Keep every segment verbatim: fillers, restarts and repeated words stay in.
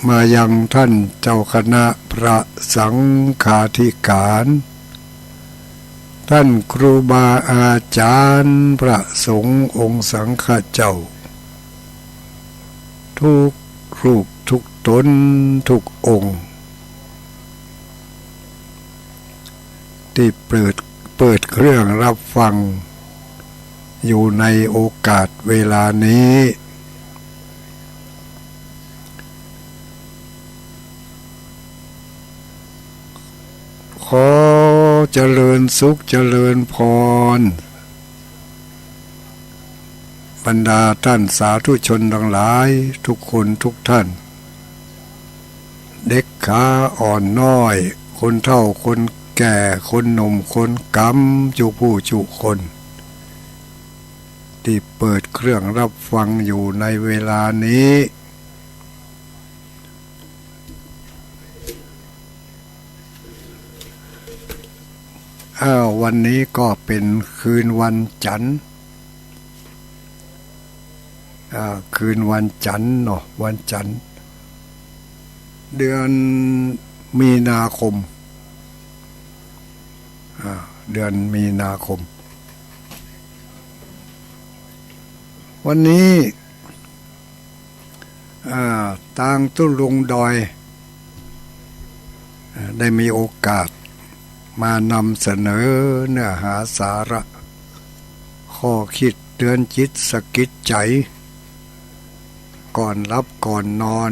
มายังต้านเจ้าคณะพระสังฆาธิการ ต้านครูบาอาจ๋ารย์พระสงฆ์องค์สังฆะเจ้า กู้รูปกู้ต๋นกู้องค์ ตี้เปิด เปิดเครื่องฮับฟังอยู่ในโอกาสเวลานี้ ขอเจริญสุขเจริญพร บรรดาต้านสาธุชนตังหลายกู้คนกู้ต้าน เด็กขาอ่อนน้อย คนเฒ่าคนแก่ คนหนุ่มคนก๋ำ กู้ผู้กู้คน ตี้เปิดเครื่องฮับฟังอยู่ในเวลานี้ อ้าว วันนี้ก็เป๋นคืนวันจันทร์ อ่า คืนวันจันทร์เนาะ วันจันทร์ เดือนมีนาคม อ่า เดือนมีนาคม วันนี้ อ่า ตางตุ๊ลุงดอย อ่า ได้มีโอกาสมานำเสนอเนื้อหาสาระ ข้อคิดเตือนจิตสะกิดใจ๋ ก่อนหลับก่อนนอน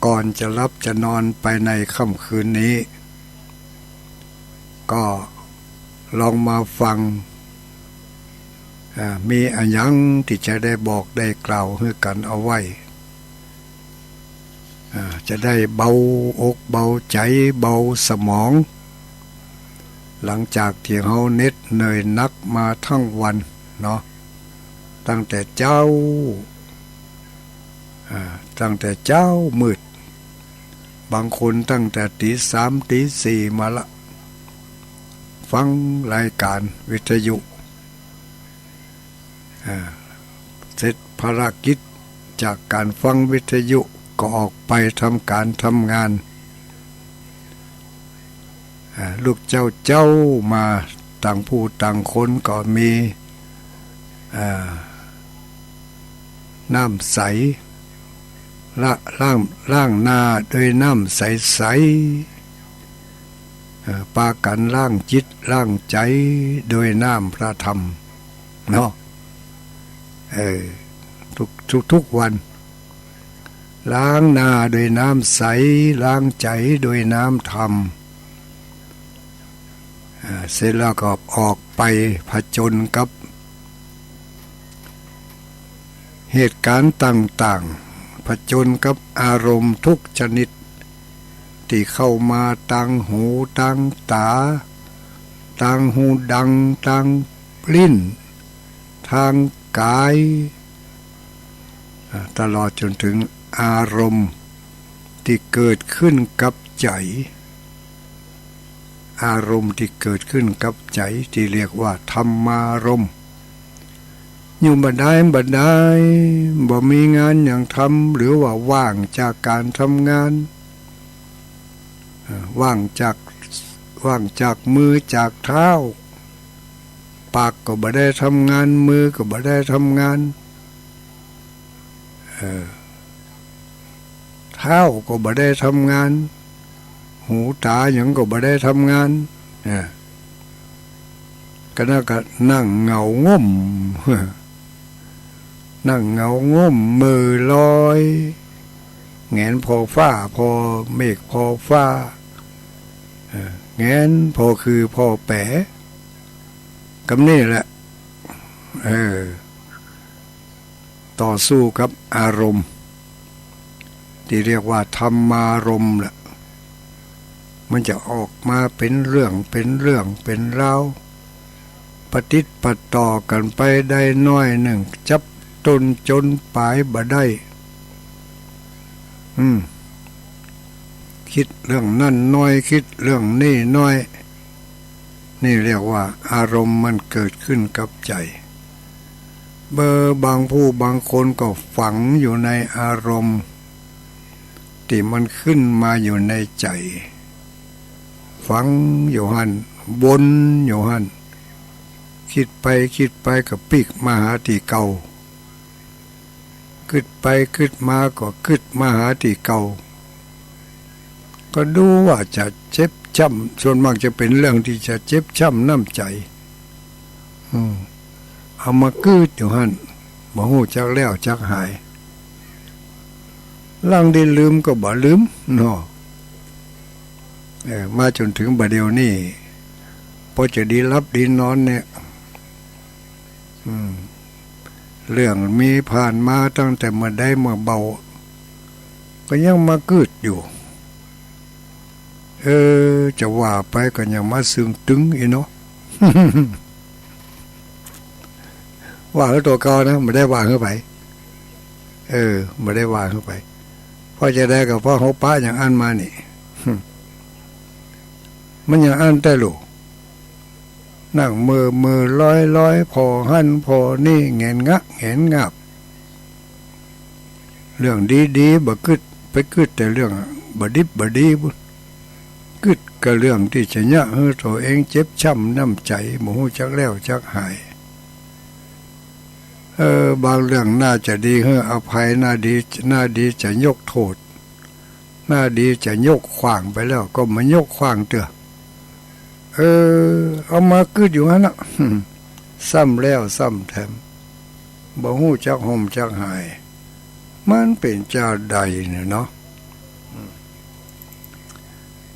ก่อนจะหลับจะนอนไปในค่ำคืนนี้ ก็ลองมาฟัง อ่า มีอะหยังตี้จะได้บอกได้กล่าวหื้อกั๋นเอาไว้ อ่า จะได้เบาอกเบาใจ๋ เบาสมอง หลังจากตี้เฮาเหน็ดเหนื่อยหนักมาตึงวันเนาะ ตั้งแต่เจ๊า อ่า ตั้งแต่เจ๊ามืด บางคนตั้งแต่ตี๋สามตี๋สี่มาละ ฟังรายการวิทยุ อ่า เสร็จภารกิจจากก๋านฟังวิทยุก็ออกไปทำก๋านทำงาน อ่า ลุกเจ๊าๆ มาต่างผู้ต่างคนก็มี อ่า น้ำใส ละ ล้าง ล้างหน้าด้วยน้ำใสๆ เอ่อ ปากั๋นล้างจิตล้างใจ๋ด้วยน้ำพระธรรมเนาะ เออ ทุก ทุก ทุกวัน ล้างหน้าด้วยน้ำใส ล้างใจ๋ด้วยน้ำธรรม อ่า เสร็จแล้วก็ออกไปผจญกับเหตุก๋ารณ์ต่างๆ ผจญกับอารมณ์ทุกชนิด ตี้เข้ามาตางหูตางต๋า ตางฮูดัง ตางลิ้น ตางก๋าย อ่า ตลอดจ๋นเถิงอารมณ์ตี้เกิดขึ้นกับใจ๋ อารมณ์ตี้เกิดขึ้นกับใจ๋ตี้เรียกว่าธรรมารมณ์ อยู่บ่ดายบ่ดาย บ่มีงานหยังทำ หรือว่าว่างจากก๋านทำงาน เอ่อ ว่างจาก ว่างจากมือจากเท้า ปากก็บ่ได้ทำงาน มือก็บ่ได้ทำงาน เออ เท้าก็บ่ได้ทำงาน หูต๋าหยังก็บ่ได้ทำงาน เนี่ย ก็นั่นก็นั่งเหงาง่ม นั่งเหงาง่มเหม่อลอย แหงนผ่อฟ้า ผ่อเมฆผ่อฟ้า เออ แหงนผ่อคือผ่อแป๋ กำนี้แหละ เออ ต่อสู้กับอารมณ์ ตี้เรียกว่าธรรมารมณ์แหละ มันจะออกมาเป๋นเรื่อง เป๋นเรื่อง เป๋นราว ปะติดปะต่อกั๋นไปได้หน้อยนึ่ง จับต้นจ๋นป๋ายบ่ได้ อืม กึ๊ดเรื่องนั้นหน้อย กึ๊ดเรื่องนี้หน้อย นี่เรียกว่าอารมณ์มันเกิดขึ้นกับใจ๋ เบอร์บางผู้บางคนก็ฝังอยู่ในอารมณ์ ตี้มันขึ้นมาอยู่ในใจ๋ ฝังอยู่หั้น วนอยู่หั้น กึ๊ดไปกึ๊ดไปก็ปิ๊กมาหาตี้เก่า กึ๊ดไปกึ๊ดมาก็กึ๊ดมาหาตี้เก่า ก็ดูว่าจะเจ็บจ้ำ ส่วนมากจะเป๋นเรื่องตี้จะเจ็บจ้ำน้ำใจ๋ อืม เอามากึ๊ดอยู่หั้น บ่ฮู้จักแล้วจักหาย ลางได้ลืมก็บ่ลืมเนาะ เออ มาจ๋นเถิงบ่าเดี่ยวนี้ ปอจะดีหลับดีนอนเนี่ย อืม เรื่องมีผ่านมาตั้งแต่เมื่อใดเมื่อเบา ก็ยังมากึ๊ดอยู่ เออ จะว่าไปก็ยังมาเซิงตึงอีกเนาะ ว่าหื้อตั๋วเก่านะ บ่ได้ว่าหื้อใผ เออ บ่ได้ว่าหื้อใผ เพราะจะใดก็เพราะเฮาปะอย่างอั้นมานี่ มันอย่างอั้นแต๊ลูก นั่งเมื่อเมื่อลอยลอย ผ่อหั้นผ่อนี่ แหงนงะแหงนงับ เรื่องดีๆ บ่กึ๊ด ไปกึ๊ดแต่เรื่องบ่ดิบบ่ดี กึ๊ดก็เรื่องตี้จะเยียะหื้อตั๋วเองเจ็บจ้ำน้ำใจ๋ บ่ฮู้จักแล้วจักหาย เออ บางเรื่องน่าจะดีหื้ออภัย น่าดี น่าดีจะยกโต้ษ น่าดีจะยกขว้างไปแล้ว ก็บ่ยกขว้างเตื้อ เออ เอามากึ๊ดอยู่หั้นน่ะ ซ้ำแล้วซ้ำแถม บ่ฮู้จักห่มจักหาย มันเป๋นจาใดเนี่ยเนาะ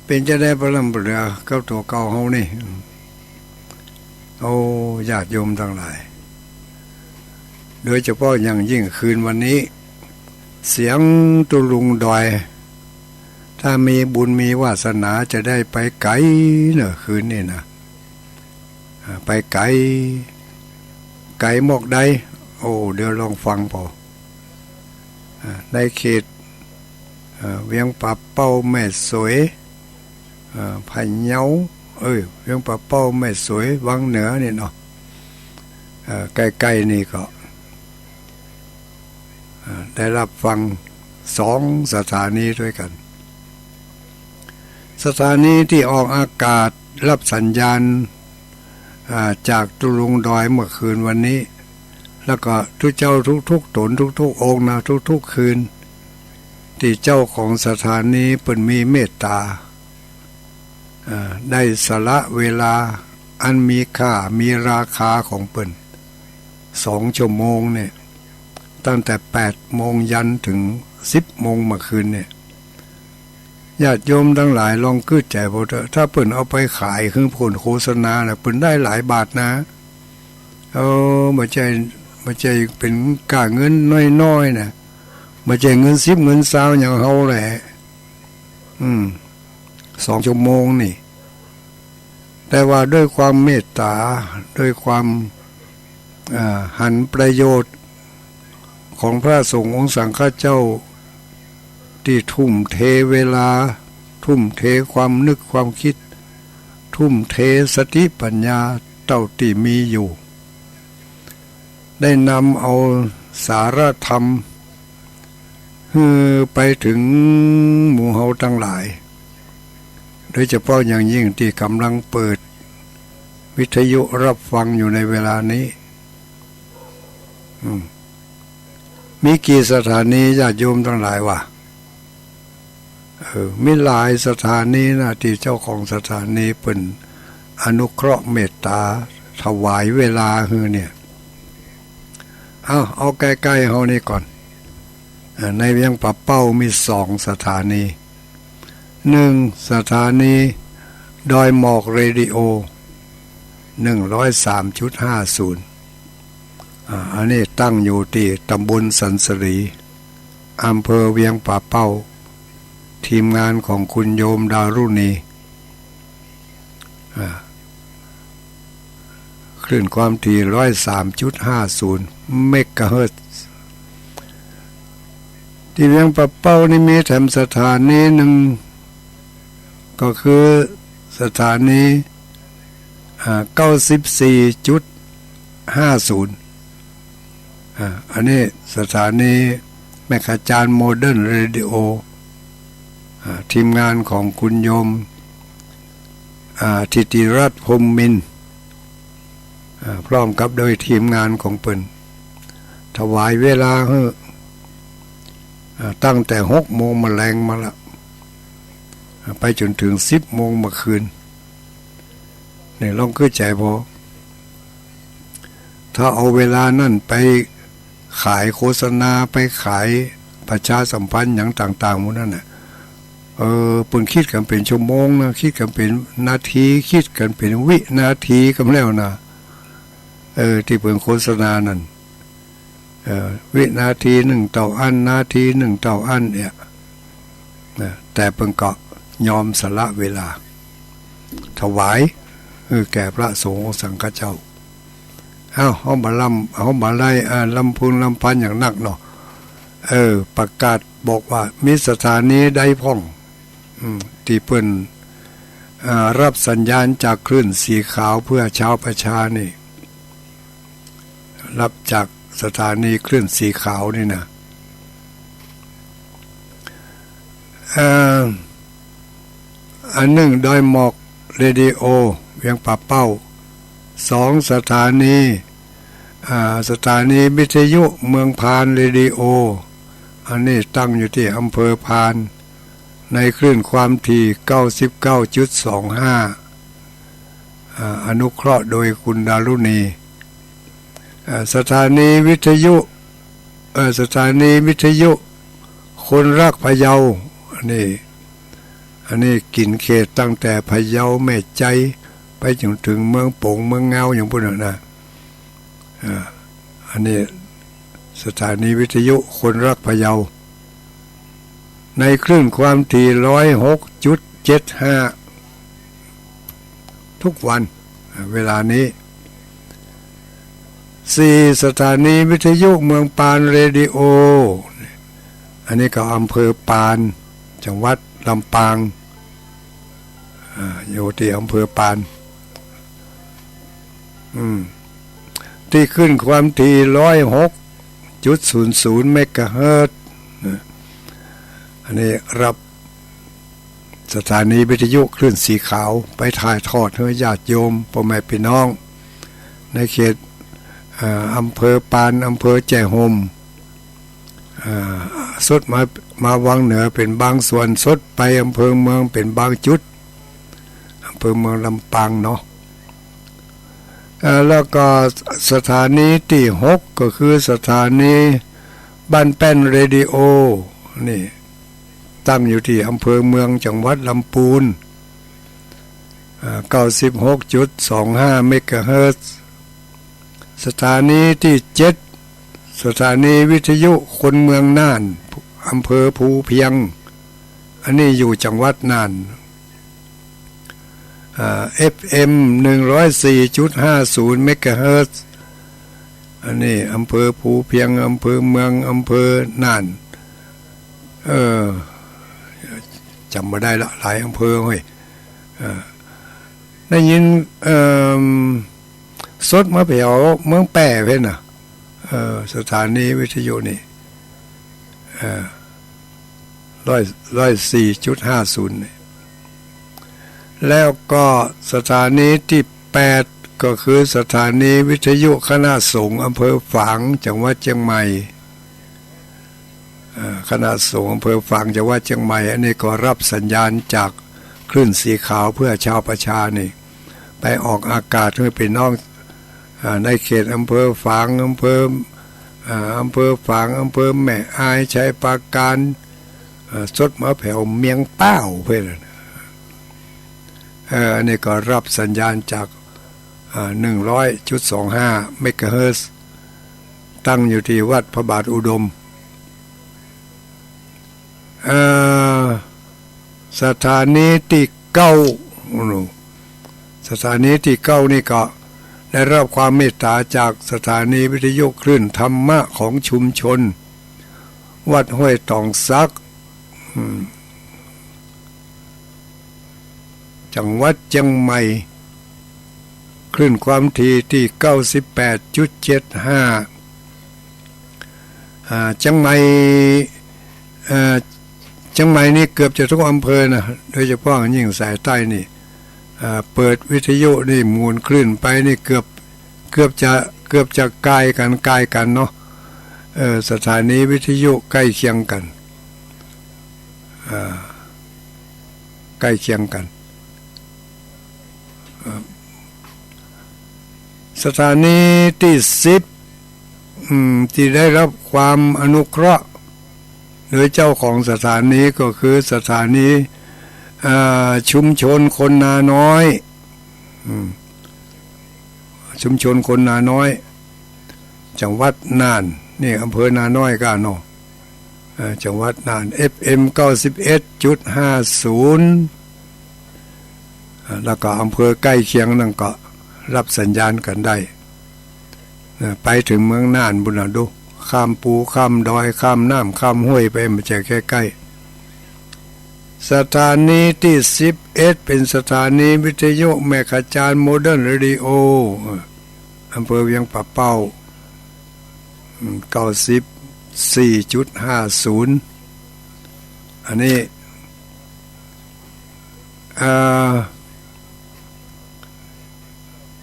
เป๋นจาใดปะล้ำปะเหลือกับตั๋วเก่าเฮานี่ โอ้ ญาติโยมตังหลาย โดยเฉพาะอย่างยิ่งคืนวันนี้ เสียงตุ๊ลุงดอย ถ้ามีบุญมีวาสนาจะได้ไปไก๋เน่อคืนนี้นะ อ่า ไปไก๋ ไก๋มอกใด โอ้ เดี๋ยวลองฟังปอ อ่า ในเขต อ่า เวียงป่าเป้า แม่สวย อ่า พะเยา เอ้ย เวียงป่าเป้า แม่สวย วังเหนือนี่เนาะ อ่า ใก้ๆ นี่ก็ อ่า ได้ฮับฟังสองสถานีตวยกั๋น สถานีตี้ออกอากาศฮับสัญญาณ อ่า จากตุ๊ลุงดอยเมื่อคืนวันนี้ แล้วก็ตุ๊เจ้าทุกๆ ต๋นทุกๆ องค์นะ ทุกๆ คืน ตี้เจ้าของสถานีเปิ้นมีเมตต๋า อ่า ได้สละเวลาอันมีค่ามีราคาของเปิ้น สองชั่วโมงเนี่ย ตั้งแต่แปดโมงยันเถิงสิบโมงเมื่อคืนเนี่ย ญาติโยมตังหลายลองกึ๊ดใจ๋เป๋าเต๊อะ ถ้าเปิ้นเอาไปขาย คือเปิ้นโฆษณาน่ะ เปิ้นได้หลายบาทนะ เออ บ่ใจ้ บ่ใจ้เป๋นก้าเงินน้อยๆ นะ บ่ใจ้เงินสิบเงินซาวอย่างเฮาแหละ อืม สองชั่วโมงนี่ แต่ว่าด้วยความเมตต๋า ด้วยความ อ่า หันประโยชน์ของพระสงฆ์องค์สังฆเจ้า ตี้ทุ่มเทเวลา ทุ่มเทความนึกความกึ๊ด ทุ่มเทสติปัญญาเต้าตี้มีอยู่ ได้นำเอาสาระธรรม หื้อไปเถิงหมู่เฮาตังหลาย โดยเฉพาะอย่างยิ่งตี้ก่ำลังเปิดวิทยุฮับฟังอยู่ในเวลานี้ อืม มีกี่สถานีญาติโยมตังหลายวะ เออ มีหลายสถานีนะ ตี้เจ้าของสถานีเปิ้นอนุเคราะห์เมตต๋าถวายเวลาหื้อเนี่ย เอา เอาใก้ๆ เฮานี่ก่อน อ่า ในเวียงป่าเป้ามีสองสถานี หนึ่ง สถานีดอยหมอกเรดิโอ หนึ่งร้อยสามจุดห้าศูนย์ อ่า อันนี้ตั้งอยู่ตี้ตำบลสันสลี อำเภอเวียงป่าเป้า ทีมงานของคุณโยมดารุณี อ่า คลื่นความถี่ ร้อยสามจุดห้าศูนย์ เมกะเฮิรตซ์ ตี้เวียงป่าเป้านี่มีแถมสถานีหนึ่ง ก็คือสถานี อ่า เก้าสิบสี่จุดห้าศูนย์ อ่า อันนี้สถานีแม่ขจารโมเดิร์นเรดิโอ อ่า ทีมงานของคุณโยม อ่า ธิติรัตน์ พรหมมินทร์ อ่า พร้อมกับโดยทีมงานของเปิ้น ถวายเวลาหื้อ อ่า ตั้งแต่หกโมงเมื่อแลงมาละ อ่า ไปจ๋นเถิงสิบโมงเมื่อคืน นี่ลองกึ๊ดใจ๋ผ่อ ถ้าเอาเวลานั้นไปขายโฆษณา ไปขายประชาสัมพันธ์หยังต่างๆ หมู่นั้นน่ะ เออ เปิ้นกึ๊ดกั๋นเป๋นชั่วโมงนะ กึ๊ดกั๋นเป๋นนาที กึ๊ดกั๋นเป๋นวินาทีกำแล้วนะ เออ ตี้เปิ้นโฆษณานั้น เออ วินาทีนึ่งเต้าอั้น นาทีนึ่งเต้าอั้นเนี่ย นะ แต่เปิ้นก็ยอมสละเวลา ถวาย เออ แก่พระสงฆ์องค์สังฆเจ้า เอ้า เฮาบ่ลำ เฮาบ่ไล่ อ่า ลำพึงลำพันอย่างนักเนาะ เออ ประกาศบอกว่ามีสถานีใดพ่อง อืม ตี้เปิ้น อ่า ฮับสัญญาณจากคลื่นสีขาวเพื่อชาวประชานี่ ฮับจากสถานีคลื่นสีขาวนี่นะ เอ่อ อันนึ่งดอยหมอกเรดิโอ เวียงป่าเป้า สอง สถานี อ่า สถานีวิทยุเมืองพานเรดิโอ อันนี้ตั้งอยู่ตี้อำเภอพาน ในคลื่นความถี่ เก้าสิบเก้าจุดสองห้า อ่า อนุเคราะห์โดยคุณดารุณี อ่า สถานีวิทยุ เอ่อ สถานีวิทยุคนรักพะเยา อันนี้ อันนี้กิ๋นเขตตั้งแต่พะเยา แม่สาย ไปจ๋นเถิงเมืองโป๋ง เมืองเงา อย่างปู้นน่ะนะ อ่า อันนี้สถานีวิทยุคนรักพะเยา ในคลื่นความถี่ ร้อยหกจุดเจ็ดห้า ทุกวัน อ่า เวลานี้ สี่ สถานีวิทยุเมืองปานเรดิโอ อันนี้ก็อำเภอปาน จังหวัดลำปาง อ่า อยู่ตี้อำเภอปาน อืม ตี้คลื่นความถี่ ร้อยหกจุดศูนย์ศูนย์ เมกะเฮิรตซ์ นะ อันนี้ฮับ สถานีวิทยุคลื่นสีขาวไปถ่ายทอดหื้อญาติโยมป้อแม่ปี้น้อง ในเขต อ่า อำเภอปาน อำเภอแจ้ห่ม อ่า สดมา มาวังเหนือเป๋นบางส่วน สดไปอำเภอเมืองเป๋นบางจุด อำเภอเมืองลำปางเนาะ อ่า แล้วก็สถานีตี้หกก็คือสถานีบ้านแป้นเรดิโอ นี่ ตั้งอยู่ตี้อำเภอเมืองจังหวัดลำปูน อ่า เก้าสิบหกจุดสองห้า เมกะเฮิรตซ์ สถานีตี้เจ็ด สถานีวิทยุคนเมืองน่าน อำเภอภูเพียง อันนี้อยู่จังหวัดน่าน อ่า เอฟเอ็ม หนึ่งร้อยสี่จุดห้าศูนย์ เมกะเฮิรตซ์ อันนี้อำเภอภูเพียง อำเภอเมือง อำเภอน่าน เออ จ๋ำบ่ได้ละ หลายอำเภอเฮ้ย เออ ได้ยิน เอิ่ม สดมาแผวเมืองแป้เพ่นน่ะ เออ สถานีวิทยุนี่ เออ ร้อย ร้อยสี่จุดห้าศูนย์ นี่ แล้วก็สถานีตี้แปด ก็คือสถานีวิทยุคณะสงฆ์อำเภอฝาง จังหวัดเจียงใหม่ เอ่อ คณะสงฆ์อำเภอฝาง จังหวัดเจียงใหม่ อันนี้ก็ฮับสัญญาณจากคลื่นสีขาวเพื่อชาวประชานี่ ไปออกอากาศหื้อปี้น้อง อ่า ในเขตอำเภอฝาง อำเภอ อ่า อำเภอฝาง อำเภอแม่อาย ชัยปราการ อ่า สดมาแผวเมียงป้าวเพ่น เอ่อ อันนี้ก็ฮับสัญญาณจาก อ่า หนึ่งร้อยจุดสองห้า เมกะเฮิรตซ์ ตั้งอยู่ตี้วัดพระบาทอุดม เอ่อ สถานีตี้เก้า สถานีตี้เก้านี่ก็ได้ฮับความเมตต๋าจากสถานีวิทยุคลื่นธรรมะของชุมชน วัดห้วยต๋องสัก อืม จังหวัดเจียงใหม่ คลื่นความถี่ตี้ เก้าสิบแปดจุดเจ็ดห้า อ่า เจียงใหม่ เอ่อ จียงใหม่นี่เกือบจะทุกอำเภอนะ โดยเฉพาะอย่างยิ่งสายใต้นี่ อ่า เปิดวิทยุนี่หมุนคลื่นไปนี่เกือบ เกือบจะ เกือบจะใก้กั๋น ใก้กั๋นเนาะ เออ สถานีวิทยุใก้เคียงกั๋น อ่า ใก้เคียงกั๋น อ่า สถานีตี้สิบ อืม ตี้ได้ฮับความอนุเคราะห์ โดยเจ้าของสถานีก็คือสถานี อ่า ชุมชนคนนาน้อย อืม ชุมชนคนนาน้อย จังหวัดน่าน นี่อำเภอนาน้อยก้าเนาะ เอ่อ จังหวัดน่าน เอฟเอ็ม เก้าสิบเอ็ดจุดห้าศูนย์ อ่า แล้วก็อำเภอใก้เคียงนั่นก็ฮับสัญญาณกั๋นได้ นะ ไปเถิงเมืองน่านปู๊นน่ะดู ข้ามปูข้ามดอย ข้ามน้ำข้ามห้วยไป บ่ใจ้ใก้ๆ สถานีตี้สิบเอ็ด เป๋นสถานีวิทยุแม่ขจาร โมเดิร์นเรดิโอ เอ่อ อำเภอเวียงป่าเป้า อืม เก้าสิบสี่จุดห้าศูนย์ อันนี้ เอ่อ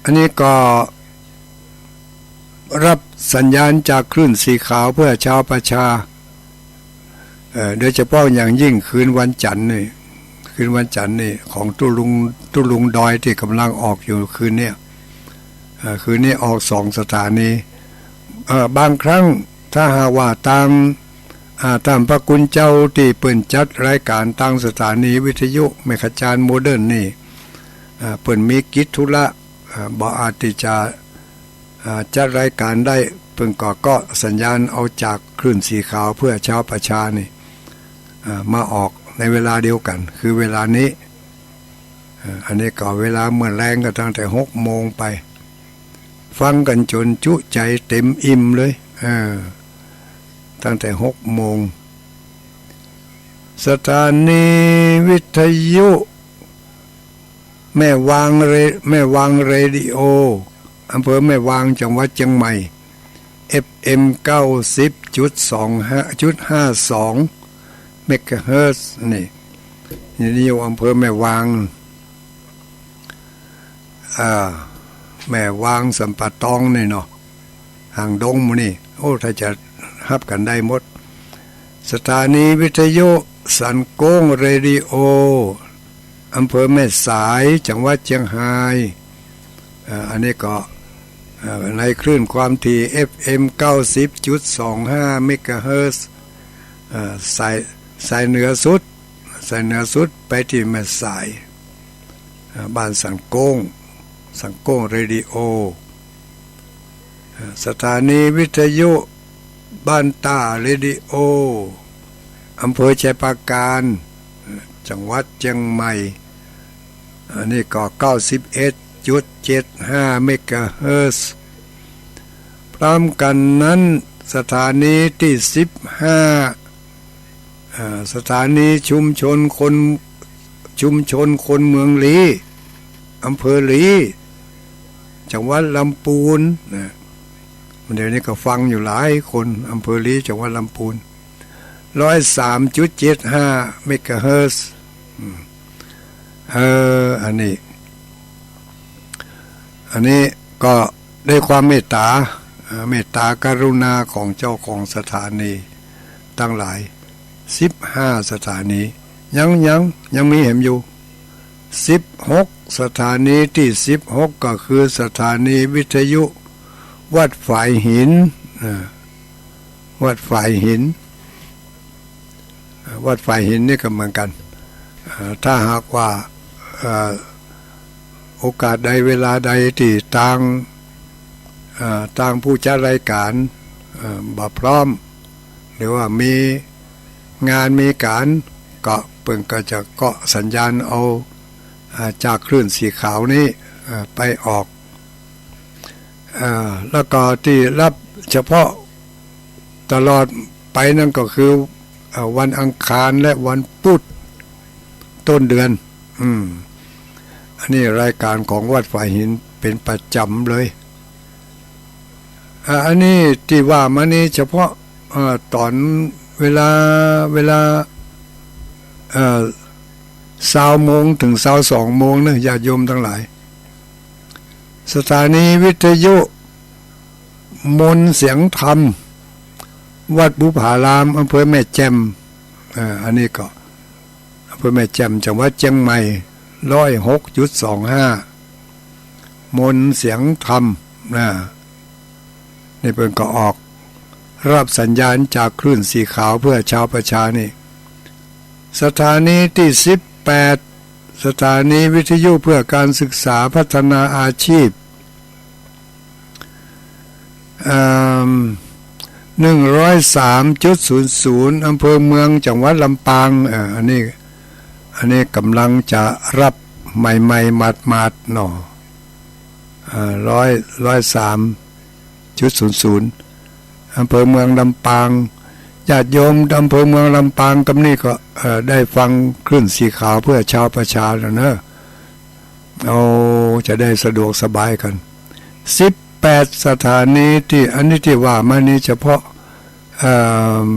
อันนี้ก็ฮับสัญญาณจากคลื่นสีขาวเพื่อชาวประชา เอ่อ โดยเฉพาะอย่างยิ่งคืนวันจันทร์นี่ คืนวันจันทร์นี่ของตุ๊ลุง ตุ๊ลุงดอยตี้ก่ำลังออกอยู่คืนเนี้ย เอ่อ คืนนี้ออกสองสถานี เอ่อ บางครั้งถ้าหากว่าตาง อ่า ต้านพระคุณเจ้าตี้เปิ้นจัดรายก๋านตางสถานีวิทยุแม่ขจาร โมเดิร์นนี่ อ่า เปิ้นมีกิจธุระ อ่า บ่อาจตี้จะ อ่า จัดรายก๋านได้ เปิ้นก็เกาะสัญญาณเอาจากคลื่นสีขาวเพื่อชาวประชานี่ อ่า มาออกในเวลาเดียวกั๋น คือเวลานี้ อ่า อันนี้ก็เวลาเมื่อแลงก็ตั้งแต่หกโมงไป ฟังกั๋นจ๋นจุใจ๋เต๋มอิ่มเลย เออ ตั้งแต่หกโมง สถานีวิทยุ แม่วางเร- แม่วางเรดิโอ อำเภอแม่วาง จังหวัดเจียงใหม่ เอฟเอ็ม เก้าสิบจุดสองห้า จุดห้าสอง เมกะเฮิรตซ์ นี่ นี่อยู่อำเภอแม่วาง อ่า แม่วาง สันป่าตองนี่เนาะ หางดงหมู่นี่ โอ้ ถ้าจะฮับกั๋นได้หมด สถานีวิทยุสันโก้งเรดิโอ อำเภอแม่สาย จังหวัดเจียงฮาย อ่า อันนี้ก็ อ่า ในคลื่นความถี่ เอฟเอ็ม เก้าสิบจุดสองห้า เมกะเฮิรตซ์ อ่า สาย สายเหนือสุด สายเหนือสุดไปตี้แม่สาย อ่า บ้านสันโก้ง สันโก้งเรดิโอ อ่า สถานีวิทยุบ้านต้าเรดิโอ อำเภอชัยปราการ จังหวัดเจียงใหม่ อันนี้ก็ เก้าสิบเอ็ดจุดเจ็ดห้า เมกะเฮิรตซ์ พร้อมกั๋นนั้น สถานีตี้สิบห้า อ่า สถานีชุมชนคน ชุมชนคนเมืองลี้ อำเภอลี้ จังหวัดลำปูนนะ เดี๋ยวนี้ก็ฟังอยู่หลายคน อำเภอลี้ จังหวัดลำปูน ร้อยสามจุดเจ็ดห้า เมกะเฮิรตซ์ อืม เออ อันนี้ อันนี้ก็ด้วยความเมตต๋า เอ่อ เมตต๋ากรุณาของเจ้าของสถานีตังหลาย สิบห้าสถานี ยัง ยัง ยังมีแหมอยู่ สิบหก สถานีตี้สิบหก ก็คือสถานีวิทยุวัดฝายหิน อ่า วัดฝายหิน วัดฝายหินนี่ก็เหมือนกั๋น อ่า ถ้าหากว่า เอ่อ โอกาสใดเวลาใดตี้ตาง เอ่อ ตางผู้จัดรายก๋าน เอ่อ บ่พร้อม หรือว่ามีงานมีก๋าน ก็เปิ้นก็จะเกาะสัญญาณเอา อ่า จากคลื่นสีขาวนี้ อ่า ไปออก อ่า แล้วก็ตี้ฮับเฉพาะตลอดไปนั่นก็คือ อ่า วันอังคารและวันพุธต้นเดือน อืม อันนี้รายก๋านของวัดฝายหินเป๋นประจ๋ำเลย อ่า อันนี้ตี้ว่ามานี่เฉพาะ อ่า ต๋อนเวลา เวลา เอ่อ ซาวโมงเถิงซาวสองโมงเนาะ ญาติโยมตังหลาย สถานีวิทยุมนต์เสียงธรรม วัดบุปผาราม อำเภอแม่แจ่ม เอ่อ อันนี้ก็ อำเภอแม่แจ่ม จังหวัดเจียงใหม่ ร้อยหกจุดสองห้า มนต์เสียงธรรม นะ นี่เปิ้นก็ออกรับสัญญาณจากคลื่นสีขาวเพื่อชาวประชานี่ สถานีตี้สิบแปด สถานีวิทยุเพื่อการศึกษาพัฒนาอาชีพ เอิ่ม หนึ่งร้อยสามจุดศูนย์ศูนย์ อำเภอเมือง จังหวัดลำปาง เอ่อ อันนี้ อันนี้ก่ำลังจะรับใหม่ๆ หมาดๆ เนาะ อ่า ร้อย ร้อยสามจุดศูนย์ศูนย์ อำเภอเมืองลำปาง ญาติโยมอำเภอเมืองลำปางกำนี้ก็ เอ่อ ได้ฟังคลื่นสีขาวเพื่อชาวประชาแล้วเนาะ เอา จะได้สะดวกสบายกั๋น สิบแปด สถานีตี้ อันนี้ตี้ว่ามานี้เฉพาะ เอิ่ม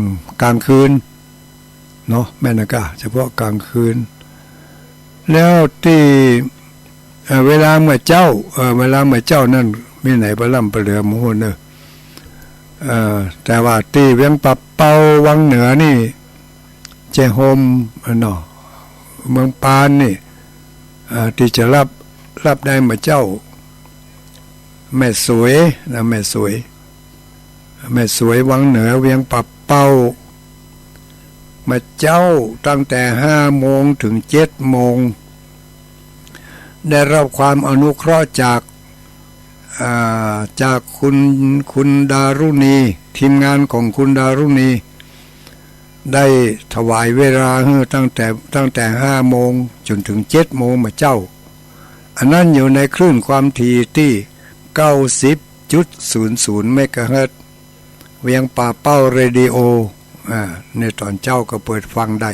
ก๋างคืน เนาะ แม่นนะก้า เฉพาะก๋างคืน แล้วตี้ เอ่อ เวลาเมื่อเจ๊า เอ่อ เวลาเมื่อเจ๊านั้น มีไหนปะล่ำปะเหลือหมู่ฮู้เนาะ เอ่อ แต่ว่าตี้เวียงป่าเป้าวังเหนือนี่ เจ๊โฮมเนาะ เมืองปานนี่ เอ่อ ตี้จะรับ รับได้เมื่อเจ๊า แม่สวยนะ แม่สวย แม่สวยวังเหนือเวียงป่าเป้า เมื่อเจ๊าตั้งแต่ห้าโมงเถิงเจ็ดโมง ได้รับความอนุเคราะห์จาก อ่า จากคุณ คุณดารุณี ทีมงานของคุณดารุณี ได้ถวายเวลาหื้อตั้งแต่ ตั้งแต่ห้าโมงจ๋นเถิงเจ็ดโมงเมื่อเจ๊า อันนั้นอยู่ในคลื่นความถี่ตี้ เก้าสิบจุดศูนย์ศูนย์ เมกะเฮิรตซ์ เวียงป่าเป้าเรดิโอ อ่า ในต๋อนเจ๊าก็เปิดฟังได้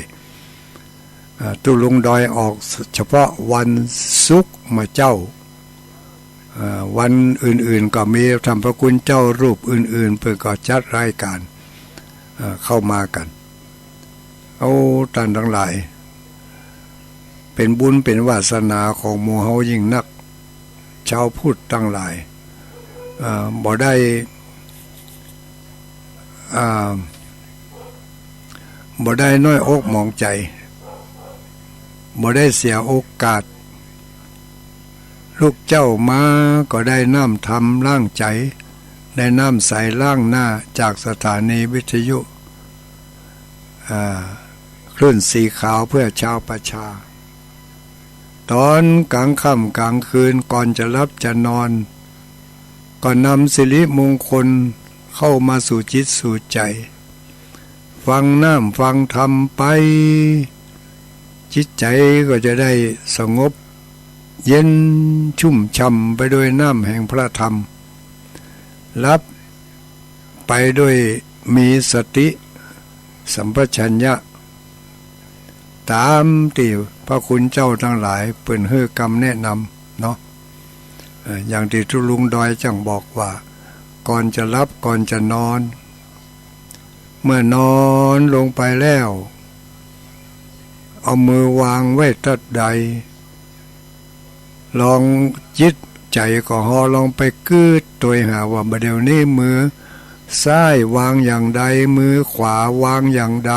อ่า ตุ๊ลุงดอยออกเฉพาะวันศุกร์เมื่อเจ๊า อ่า วันอื่นๆ ก็มีท่านพระคุณเจ้ารูปอื่นๆ เปิ้นก็จัดรายก๋าน อ่า เข้ามากั๋น เอา ต้านตังหลาย เป๋นบุญเป๋นวาสนาของหมู่เฮายิ่งนัก ชาวพุทธตังหลาย อ่า บ่ได้ อ่า บ่ได้น้อยอกหมองใจ๋ บ่ได้เสียโอกาส ลูกเจ้ามาก็ได้น้ำธรรมล้างใจ๋ ได้น้ำใสล้างหน้าจากสถานีวิทยุ อ่า คลื่นสีขาวเพื่อชาวประชา ต๋อนก๋างค่ำก๋างคืนก่อนจะหลับจะนอน ก็นำสิริมงคลเข้ามาสู่จิตสู่ใจ๋ ฟังน้ำฟังธรรมไป จิตใจ๋ก็จะได้สงบเย็นชุ่มฉ่ำไปด้วยน้ำแห่งพระธรรม หลับไปด้วยมีสติสัมปชัญญะ ต๋ามตี้พระคุณเจ้าตังหลายเปิ้นหื้อกำแนะนำเนาะ เอ่อ อย่างตี้ตุ๊ลุงดอยจั้งบอกว่า ก่อนจะหลับก่อนจะนอน เมื่อนอนลงไปแล้ว เอามือวางไว้ตั๊ดใด ลองจิตใจ๋ของเฮาลองไปกึ๊ดตวยหาว่าบ่าเดี่ยวนี้มือซ้ายวางอย่างใด มือขวาวางอย่างใด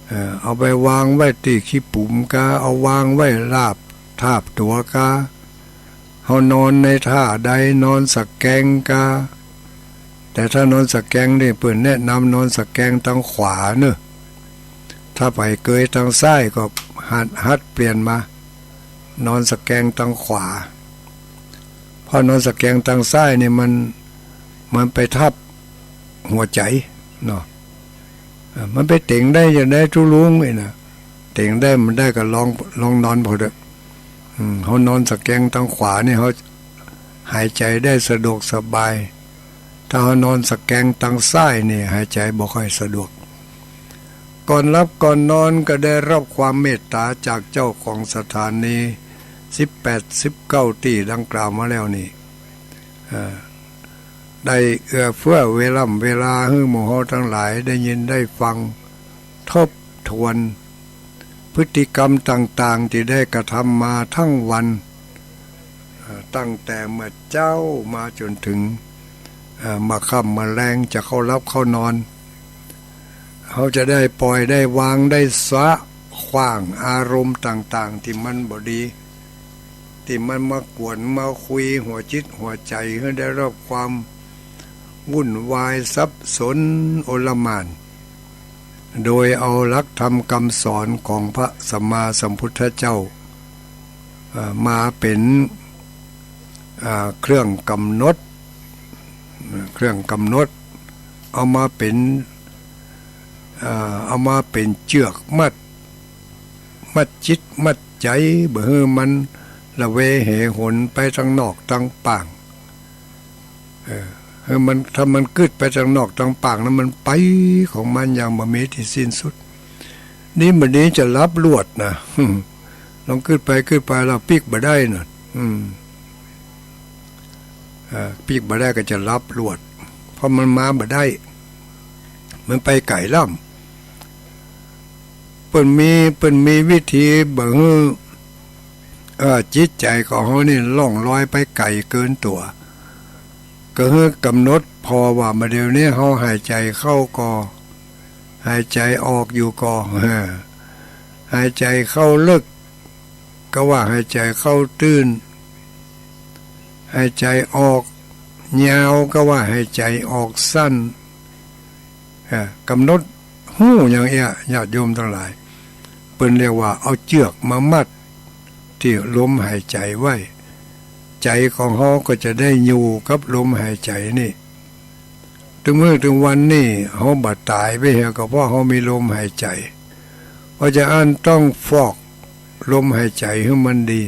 เอ่อ เอาไปวางไว้ตี้ขี้ปุ๋มกา เอาวางไว้ราบทาบตั๋วกา เฮานอนในท่าใด นอนสะแกงกา แต่ถ้านอนสะแกงนี่เปิ้นแนะนำนอนสะแกงตางขวาเนาะ ถ้าใผเกยตางซ้ายก็หัด หัดเปลี่ยนมา นอนสะแกงตางขวา เพราะนอนสะแกงตางซ้ายนี่มัน มันไปทับหัวใจ๋เนาะ อ่า มันไปเต๋งได้อย่างใดตุ๊ลุงอี้นะ เต๋งได้บ่ได้ก็ลอง ลองนอนเผาเต๊อะ อืม เฮานอนสะแกงตางขวานี่เฮาหายใจ๋ได้สะดวกสบาย ถ้าเฮานอนสะแกงตางซ้ายนี่หายใจ๋บ่ค่อยสะดวก ก่อนหลับก่อนนอนก็ได้รับความเมตต๋าจากเจ้าของสถานีสิบแปด สิบเก้าตี้ดังกล่าวมาแล้วนี่ เอ่อ ได้เอื้อเฟื้อเวล่ำเวลาหื้อหมู่เฮาตังหลายได้ยินได้ฟัง ทบทวน พฤติกรรมต่างๆ ตี้ได้กระทำมาตึงวัน เอ่อ ตั้งแต่เมื่อเจ๊ามาจ๋นเถิง เอ่อ เมื่อค่ำเมื่อแลงจะเข้าหลับเข้านอน เฮาจะได้ป่อยได้วางได้สะขว้างอารมณ์ต่างๆ ตี้มันบ่ดี ตี้มันมากวนมาคุยหัวจิตหัวใจ๋หื้อได้รับความวุ่นวายสับสนโอลหม่าน โดยเอาหลักธรรมกำสอนของพระสัมมาสัมพุทธเจ้า เอ่อ มาเป๋น อ่า เครื่องกำหนด เครื่องกำหนด เอามาเป๋น อ่า เอามาเป๋นเจื้อกมัด มัดจิตมัดใจ๋ บ่หื้อมันละเวเหหนไปตังนอกตังป่าง เออ หื้อมัน ถ้ามันกึ๊ดไปตังนอกตังป่างนั้น มันไปของมันอย่างบ่มีตี้สิ้นสุด นี่บัดนี้จะหลับลวดนะ ลองกึ๊ดไปกึ๊ดไปแล้วปิ๊กบ่ได้น่ะ อืม เอ่อ ปิ๊กบ่ได้ก็จะหลับลวด เพราะมันมาบ่ได้ มันไปไก๋ล้ำ เปิ้นมี เปิ้นมีวิธีบ่หื้อ เอ่อ จิตใจ๋ของเฮานี่ล่องลอยไปไก๋เกินตั๋ว ก็หื้อกำหนดผ่อว่า บ่าเดี่ยวนี้เฮาหายใจ๋เข้าก่อ หายใจ๋ออกอยู่ก่อ เออ หายใจ๋เข้าเลิก ก็ว่าหายใจ๋เข้าตื้น หายใจ๋ออกยาว ก็ว่าหายใจ๋ออกสั้น เอ่อ กำหนดฮู้อย่างเอี้ย ญาติโยมตังหลาย เปิ้นเรียกว่าเอาเจื้อกมามัดตี้ลมหายใจ๋ไว้ ใจ๋ของเฮาก็จะได้อยู่กับลมหายใจ๋นี่ ตึงมื้อตึงวันนี่เฮาบ่ต๋ายไปเหีย ก็เพราะเฮามีลมหายใจ๋ เพราะจะอั้นต้องฟอกลมหายใจ๋หื้อมันดี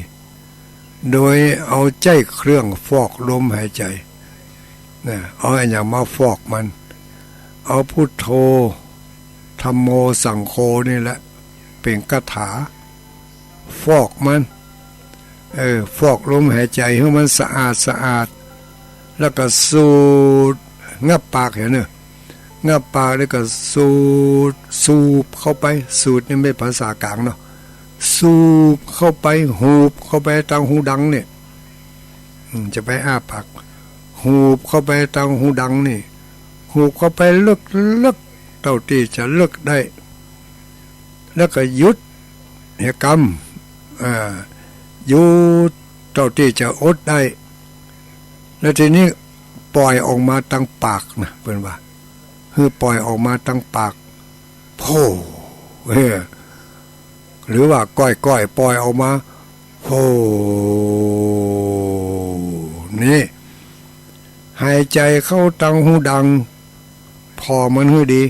โดยเอาใจ๊เครื่องฟอกลมหายใจ๋นะ เอาอะหยังมาฟอกมัน เอาพุทโธ ธัมโม สังโฆนี่แหละเป๋นกะถา ฟอกมัน เออ ฟอกลมหายใจ๋หื้อมันสะอาดสะอาด แล้วก็สูด งับปากเหียเน่อ งับปากแล้วก็สูด สูบเข้าไป สูดนี่แม่นภาษากลางเนาะ สูบเข้าไป หูบเข้าไปตังฮูดังเนี่ย อืม จะไปอ้าปาก หูบเข้าไปตังฮูดังนี่ หูบเข้าไปเลิกๆ เต้าตี้จะเลิกได้ แล้วก็หยุดเหียกำ อ่า หยุดเต้าตี้จะอดได้ แล้วทีนี้ป่อยออกมาตังปากนะ เปิ้นว่า หื้อป่อยออกมาตังปาก โพ่ เออ หรือว่าก้อยๆ ป่อยออกมา โพ่ นี่ หายใจ๋เข้าตังฮูดัง ผ่อมันหื้อดี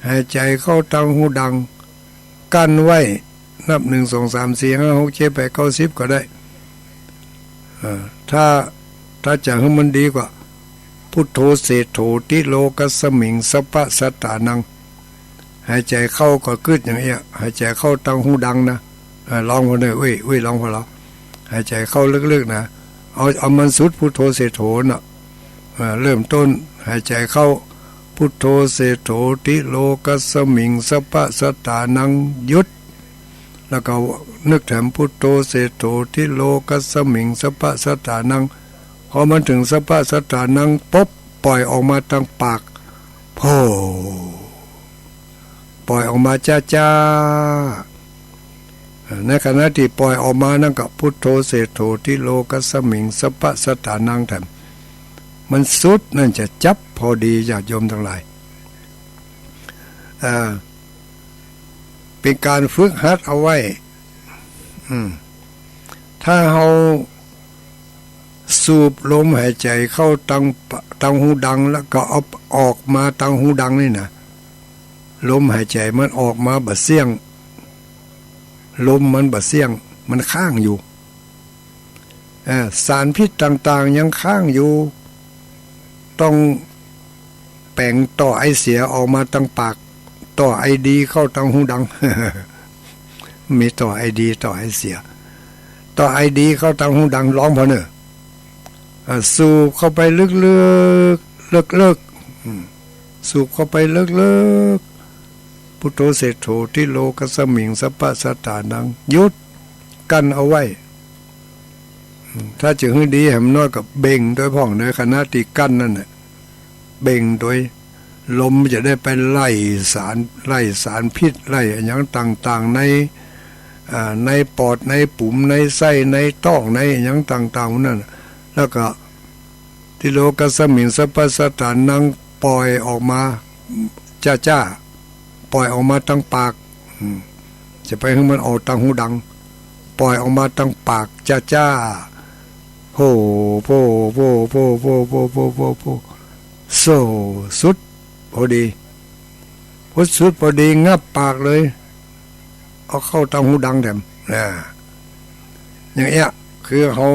หายใจ๋เข้าตังฮูดัง กั้นไว้ นับ หนึ่ง สอง สาม สี่ ห้า หก เจ็ด แปด เก้า สิบ ก็ได้ เอ่อ ถ้า ถ้าจะหื้อมันดีกว่า พุทโธเศรษฐโถติโลกัสสมิงสัพพะสัตตานัง หายใจ๋เข้าก็กึ๊ดอย่างเอี้ย หายใจ๋เข้าตังฮูดังนะ อ่า ลองผ่อเน่อ อุ้ย อุ้ย ลองผ่อลอ หายใจ๋เข้าเลิกๆ นะ เอา เอามันสุด พุทโธเศรษฐโถน่ะ อ่า เริ่มต้นหายใจ๋เข้า พุทโธเศรษฐโถติโลกัสสมิงสัพพะสัตตานัง หยุด แล้วก็นึกแถม พุทโธเศรษฐโถติโลกัสสมิงสัพพะสัตตานัง พอมันเถิงสัพพะสัตตานังปุ๊บ ป่อยออกมาตังปาก โพ่ ป่อยออกมาจ๊าๆ ในขณะตี้ป่อยออกมานั้นก็ พุทโธเศรษฐโถติโลกัสสมิงสัพพะสัตตานัง แถมมันสุดนั้นจะจั๊บผ่อดี ญาติโยมตังหลาย อ่า เป๋นก๋านฝึกหัดเอาไว้ อืม ถ้าเฮา สูบลมหายใจ๋เข้าตังปะ ตังฮูดัง แล้วก็เอาออกมาตังฮูดังนี่นะ ลมหายใจ๋มันออกมาบ่เสี้ยง ลมมันบ่เสี้ยง มันค้างอยู่ เอ่อ สารพิษต่างๆ ยังค้างอยู่ ต้อง แป๋งต่อไอเสียออกมาตังปาก ต่อไอดีเข้าตังฮูดัง มีต่อไอดี ต่อไอเสีย ต่อไอดีเข้าตังฮูดัง ลองผ่อเน่อ อ่า สูบเข้าไปลึกๆ เลิกๆ อืม สูบเข้าไปเลิกๆ พุทโธเศรษโฐ ทิโลกัสมิง สัพพะสัตตานัง หยุด กั้นเอาไว้ ถ้าจะหื้อดีแหมน้อยก็เบ่งตวยพ่อง ในขณะตี้กั้นนั่นน่ะ เบ่งตวย ลมจะได้ไปไล่สาร ไล่สารพิษ ไล่อะหยังต่างๆ ใน อ่า ในปอด ในปุ๋ม ในไส้ ในต๊อง ในอะหยังต่างๆ นั่นน่ะ แล้วก็ ทิโลกัสมิง สัพพะสัตตานัง ปล่อยออกมา จ้าๆ ปล่อยออกมาตางปาก อืม จะไปหื้อมันออกตางฮูดัง ปล่อยออกมาตางปาก จ้าๆ โผ โผ โผ โผ สุดพอดี พอสุดพอดี งับปากเลย เอาเข้าตางฮูดังแถม อ่า อย่างเอี้ย คือเฮา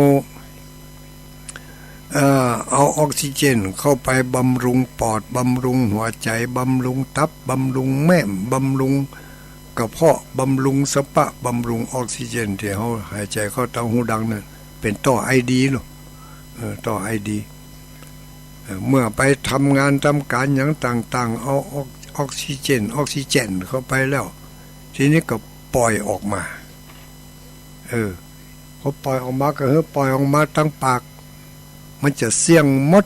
เอ่อ เอาออกซิเจนเข้าไปบำรุงปอด บำรุงหัวใจ๋ บำรุงตับ บำรุงแม้ม บำรุงกระเพาะ บำรุงสะปะ บำรุงออกซิเจนตี้เฮาหายใจ๋เข้าตางฮูดังนั่น เป๋นต่อไอดีเนาะ เออ ต่อไอดี เอ่อ เมื่อไปทำงานทำก๋านหยังต่างๆ เอาออก ออกซิเจน ออกซิเจนเข้าไปแล้ว ทีนี้ก็ปล่อยออกมา เออ พอปล่อยออกมาก็หื้อปล่อยออกมาตางปาก มันจะเสี้ยงหมด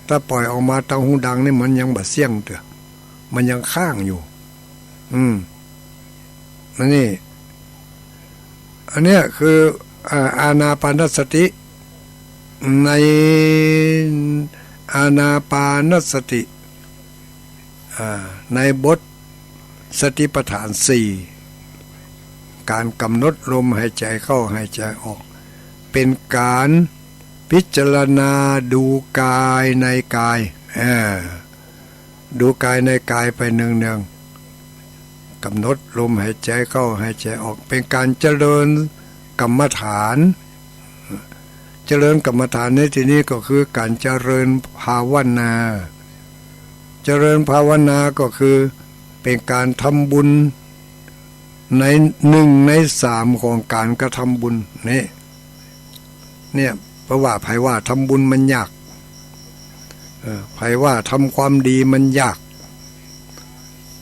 ถ้าปล่อยออกมาตางฮูดังนี่มันยังบ่เสี้ยงเตื้อ มันยังค้างอยู่ อืม อันนี้ อันเนี้ยคือ อ่า อานาปานสติ ใน อานาปานสติ อ่า ในบทสติปัฏฐานสี่ ก๋านก๋ำหนดลมหายใจ๋เข้าหายใจ๋ออก เป๋นก๋านพิจารณาดูกายในกาย อ่า ดูกายในกายไปเนืองๆ ก๋ำหนดลมหายใจ๋เข้าหายใจ๋ออก เป๋นก๋านเจริญกรรมฐาน เจริญกรรมฐานในตี้นี้ก็คือก๋านเจริญภาวนา เจริญภาวนาก็คือเป๋นก๋านทำบุญในหนึ่งในสามของก๋านกระทำบุญ นี่ เนี่ย เพราะว่าใผว่าทำบุญมันยาก เออ ใผว่าทำความดีมันยาก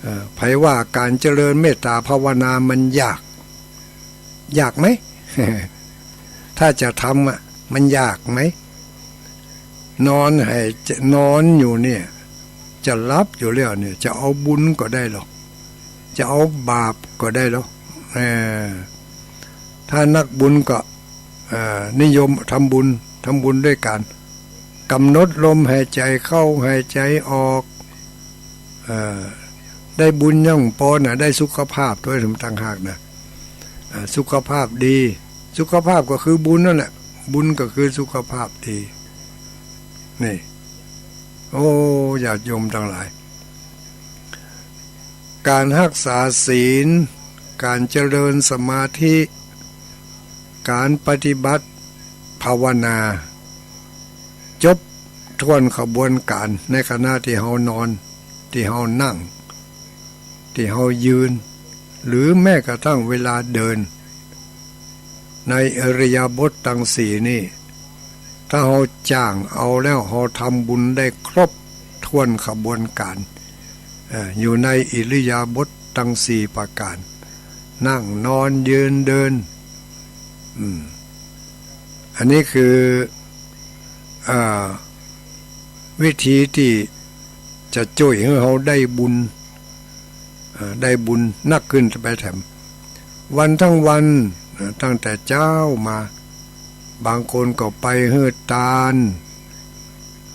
เออ ใผว่าก๋านเจริญเมตตาภาวนามันยาก ยากไหม ถ้าจะทำอะ มันยากไหม นอนหายใจ๋ นอนอยู่เนี่ย จะหลับอยู่แล้วเนี่ย จะเอาบุญก็ได้ลอ จะเอาบาปก็ได้ลอ เออ ถ้านักบุญก็ เอ่อ นิยมทำบุญ ทำบุญด้วยก๋านก๋ำหนดลมหายใจ๋เข้าหายใจ๋ออก เอ่อ ได้บุญยังปอนะ ได้สุขภาพตวยต่างหากนะ อ่า สุขภาพดี สุขภาพก็คือบุญนั่นแหละ บุญก็คือสุขภาพดี นี่ โอ้ ญาติโยมตังหลาย ก๋านฮักษาศีล ก๋านเจริญสมาธิ ก๋านปฏิบัติภาวนา จบถ้วนขบวนก๋านในขณะตี้เฮานอน ตี้เฮานั่ง ตี้เฮายืน หรือแม้กระทั่งเวลาเดิน ในอิริยาบถตังสี่นี่ ถ้าเฮาจ้างเอาแล้ว เฮาทำบุญได้ครบถ้วนขบวนก๋าน เอ่อ อยู่ในอิริยาบถตังสี่ประก๋าน นั่ง นอน ยืน เดิน อืม อันนี้คือ อ่า วิธีตี้จะจ้วยหื้อเฮาได้บุญ เอ่อ ได้บุญนักขึ้นไปแถม วันทั้งวัน เอ่อ ตั้งแต่เจ๊ามา บางคนก็ไปหื้อตาน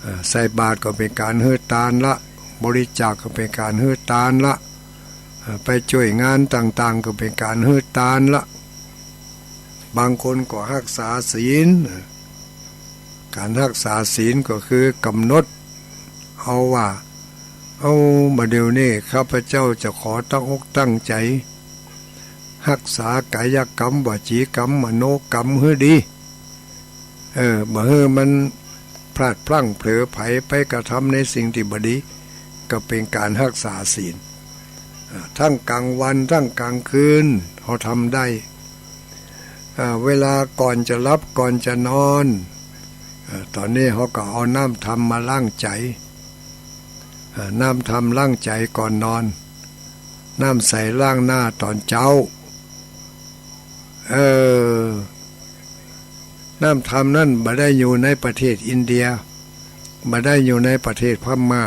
เอ่อ ใส่บาตรก็เป๋นก๋านหื้อตานละ บริจาคก็เป๋นก๋านหื้อตานละ เอ่อ ไปจ้วยงานต่างๆ ก็เป๋นก๋านหื้อตานละ บางคนก็ฮักษาศีล ก๋านฮักษาศีลก็คือกำหนดเอาว่า เอา บ่าเดี่ยวนี้ข้าพเจ้าจะขอตั้งอกตั้งใจ๋ ฮักษากายกรรม วจีกรรม มโนกรรมหื้อดี เออ บ่หื้อมันพลาดพลั้งเผลอไผไปกระทำในสิ่งตี้บ่ดี ก็เป๋นก๋านฮักษาศีล อ่า ทั้งก๋างวัน ทั้งก๋างคืน เฮาทำได้ อ่า เวลาก่อนจะหลับ ก่อนจะนอน อ่า ต๋อนนี้เฮาก็เอาน้ำธรรมมาล้างใจ๋ อ่า น้ำธรรมล้างใจ๋ก่อนนอน น้ำใสล้างหน้าต๋อนเจ๊า เออ น้ำธรรมนั้นบ่ได้อยู่ในประเทศอินเดีย บ่ได้อยู่ในประเทศพม่า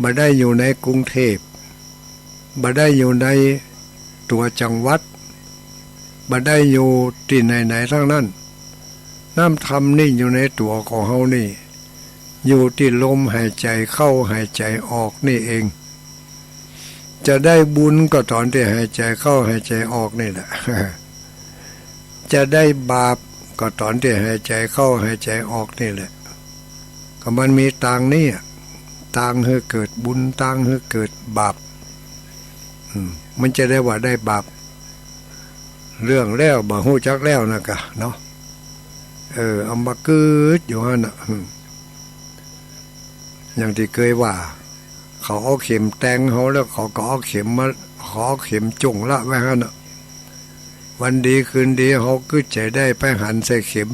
บ่ได้อยู่ในกรุงเทพฯ บ่ได้อยู่ในตั๋วจังหวัด บ่ได้อยู่ตี้ไหนๆ ตึงนั้น น้ำธรรมนี่อยู่ในตั๋วของเฮานี่ อยู่ตี้ลมหายใจ๋เข้าหายใจ๋ออกนี่เอง จะได้บุญก็ต๋อนตี้หายใจ๋เข้าหายใจ๋ออกนี่แหละ จะได้บาปก็ต๋อนตี้หายใจ๋เข้าหายใจ๋ออกนี่แหละ ก็มันมีตางนี้อะ ตางหื้อเกิดบุญ ตางหื้อเกิดบาป อืม มันจะได้ว่าได้บาป เรื่องแล้วบ่ฮู้จักแล้วนะกะเนาะ เออ เอามากึ๊ดอยู่หั้นน่ะ อืม อย่างตี้เกยว่า เขาเอาเข็มแตงเฮาแล้วเขาก็เอาเข็มมา เขาเอาเข็มจ้วงละไว้หั้นน่ะ วันดีคืนดีเฮากึ๊ดใจ๋ได้ไปหันใส่เข็ม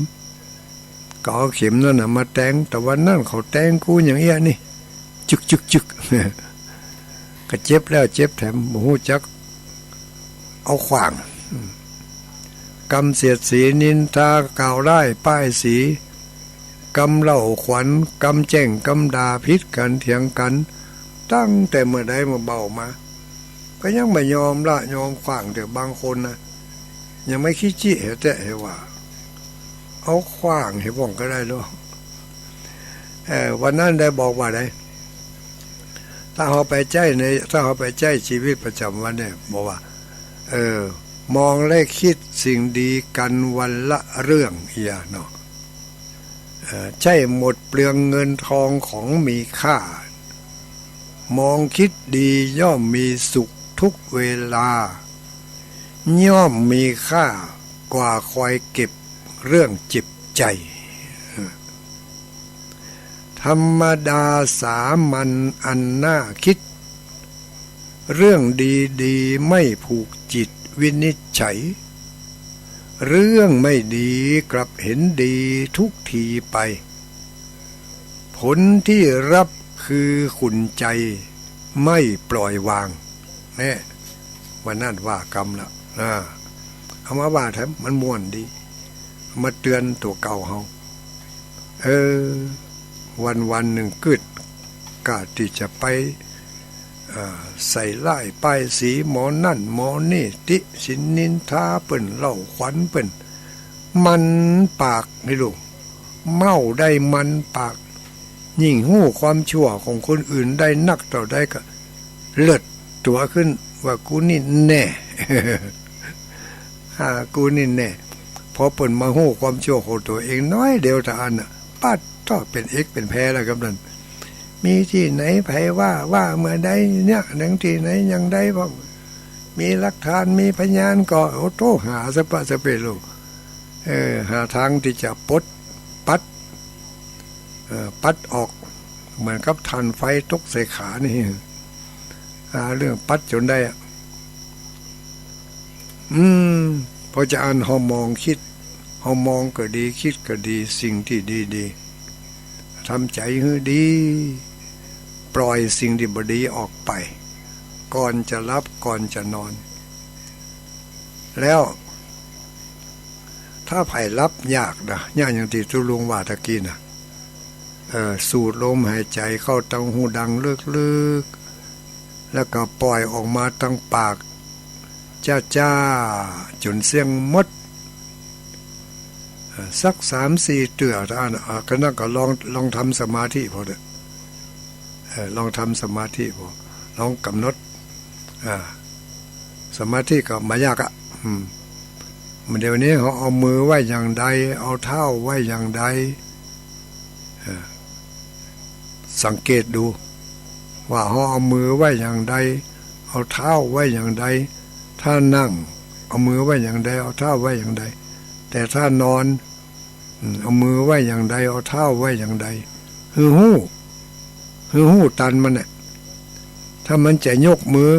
ก็เอาเข็มนั้นน่ะมาแตง แต่วันนั้นเขาแตงกูอย่างเอี้ยนี่ จึกจึกจึก ก็เจ็บแล้วเจ็บแถม บ่ฮู้จักเอาขว้าง กำเสียดสีนินทากล่าวร้ายป้ายสี กำเล่าขวัญ กำแจ้งกำด่า ผิดกั๋นเถียงกั๋น ตั้งแต่เมื่อใดเมื่อเบามา ก็ยังบ่ยอมละยอมขว้าง แต่บางคนนะ ยังไม่คิดจิเหตุแต่เหตุว่า เอาขว้างเหตุว่องก็ได้แล้ว เออ วันนั้นได้บอกว่าได ถ้าเฮาไปใจ๊ใน ถ้าเฮาไปใจ๊ชีวิตประจ๋ำวันเนี่ย บอกว่า เออ มองและคิดสิ่งดีกั๋นวันละเรื่องเหียเนาะ เอ่อ ใช่หมดเปลืองเงินทองของมีค่า มองคิดดีย่อมมีสุขทุกเวลา ย่อมมีค่ากว่าคอยเก็บเรื่องเจ็บใจ๋ ธรรมดาสามัญอันน่าคิด เรื่องดีๆ ไม่ผูกจิตวินิจฉัย เรื่องไม่ดีกลับเห็นดีทุกทีไป ผลที่รับคือขุ่นใจไม่ปล่อยวาง แน่ วันนั้นว่ากำละ อ่า เอามาว่าแถมมันม่วนดี เอามาเตือนตั๋วเก่าเฮา เออ วันๆ นึ่งกึ๊ด กล้าตี้จะไป เอ่อ ใส่ร้ายป้ายสีหมอนั่นหมอนี่ ติฉินนินทาเปิ้น เล่าขวัญเปิ้น มันปากนี่ลูก เม้าได้มันปาก ยิ่งฮู้ความชั่วของคนอื่นได้นักเต้าใดก็เลิศตั๋วขึ้น ว่ากูนี่แน่ อ่า กูนี่แน่ พอเปิ้นมาฮู้ความชั่วของตั๋วเองน้อยเดียวเต้าอั้นน่ะ ปั๊ดเต๊อะ เป๋นเอกเป๋นแพ้แล้วกำนั้น มีตี้ไหนใผว่า ว่าเมื่อใดเนี่ย หนังตี้ไหนอย่างใด พอมีหลักฐาน มีพยานก็ โอ้โธ่ หาสะปะสะเปะโลก เออ หาตางตี้จะปด ปัด เอ่อ ปัดออก เหมือนกับถ่านไฟตกใส่ขานี่ หาเรื่องปัดจ๋นได้อะ อืม เพราะจะอั้นเฮามองคิด เฮามองก็ดี คิดก็ดี สิ่งตี้ดีๆ ทำใจ๋หื้อดี ปล่อยสิ่งตี้บ่ดีออกไป ก่อนจะหลับ ก่อนจะนอน แล้ว ถ้าใผหลับยากนะ ยากอย่างตี้ตุ๊ลุงว่าตะกี้นะ เออ สูดลมหายใจ๋เข้าตังหูดังลึกๆ แล้วก็ปล่อยออกมาตังปาก จ้าๆ จ๋นเสี้ยงหมด เออ สักสามสี่เตื้อ ถ้าอั้น เออ ก็นั่นก็ลอง ลองทำสมาธิพอเต๊อะ เออ ลองทำสมาธิพอ ลองกำหนด อ่า สมาธิก็บ่ยากอะ อืม เดี๋ยวนี้เฮาเอามือไว้อย่างใด เอาเท้าไว้อย่างใด เออ สังเกตดู ว่าเฮาเอามือไว้อย่างใด เอาเท้าไว้อย่างใด ถ้านั่ง เอามือไว้อย่างใด เอาเท้าไว้อย่างใด แต่ถ้านอน อืม เอามือไว้อย่างใด เอาเท้าไว้อย่างใด หื้อฮู้ หื้อฮู้ตันมันน่ะ ถ้ามันจะยกมือ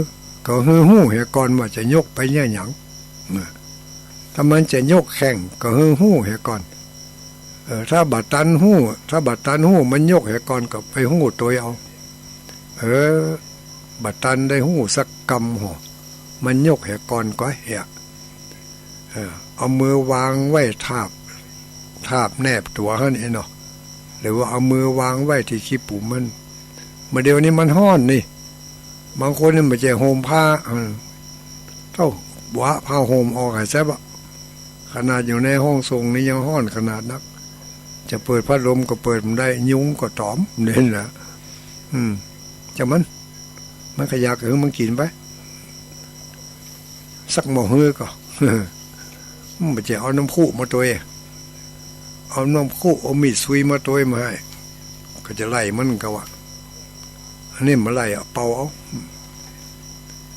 ก็หื้อฮู้เหียก่อนว่าจะยกไปเยียะหยัง นะ ถ้ามันจะยกแข้ง ก็หื้อฮู้เหียก่อน เออ ถ้าบ่ตันฮู้ ถ้าบ่ตันฮู้มันยกเหียก่อน ก็ไปฮู้ตวยเอา เออ บ่ตันได้ฮู้สักกำหอ มันยกแหก่อนก็แห เออ เอามือวางไว้ทาบ ทาบแนบตั๋วหั้นเองเนาะ หรือว่าเอามือวางไว้ตี้ขี้ปุ๋มมัน บ่าเดี่ยวนี้มันฮ้อนนี่ บางคนนี่บ่ใจ้ห่มผ้า เออ เต้า บ่าผ้าห่มออกหายแซบอะ ขนาดอยู่ในห้องส่งนี่ยังฮ้อนขนาดนัก จะเปิดพัดลมก็เปิดบ่ได้ ยุงก็ต๋อม นี่นะ อืม จะมัน มันก็อยากหื้อมันกิ๋นไป สักหม้อหื้อก็ มันบ่ใจ้เอาน้ำคุมาตวย เอาน้ำคุ เอามีดซุยมาตวยมาหื้อ ก็จะไล่มันก็ว่า อันนี้บ่ไล่อะ เป่าเอา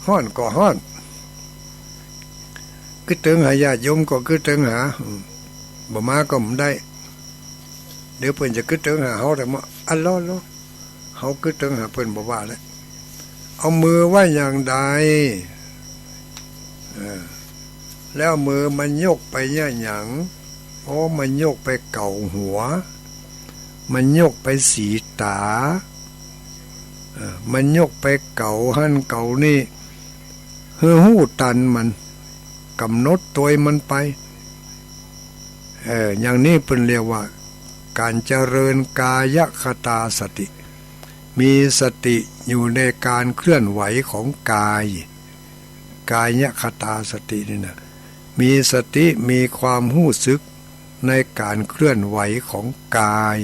ฮ้อนก็ฮ้อน กึ๊ดเติงหาญาติโยมก็กึ๊ดเติงหา อืม บ่มาก็บ่ได้ เดี๋ยวเปิ้นจะกึ๊ดเติงหาเฮาแต่มา อันล้อล้อ เฮากึ๊ดเติงหาเปิ้นบ่ว่าแล้ว เอามือไว้อย่างใด เออ แล้วมือมันยกไปเนี่ยหยัง อ๋อ มันยกไปเก๋าหัว มันยกไปสีต๋า เออ มันยกไปเก๋าหั้นเก๋านี่ หื้อฮู้ตันมัน ก๋ำหนดตวยมันไป เออ อย่างนี้เปิ้นเรียกว่า ก๋านเจริญกายคตาสติ มีสติอยู่ในก๋านเคลื่อนไหวของกาย กายคตาสตินี่นะ มีสติ มีความฮู้สึกในก๋านเคลื่อนไหวของกาย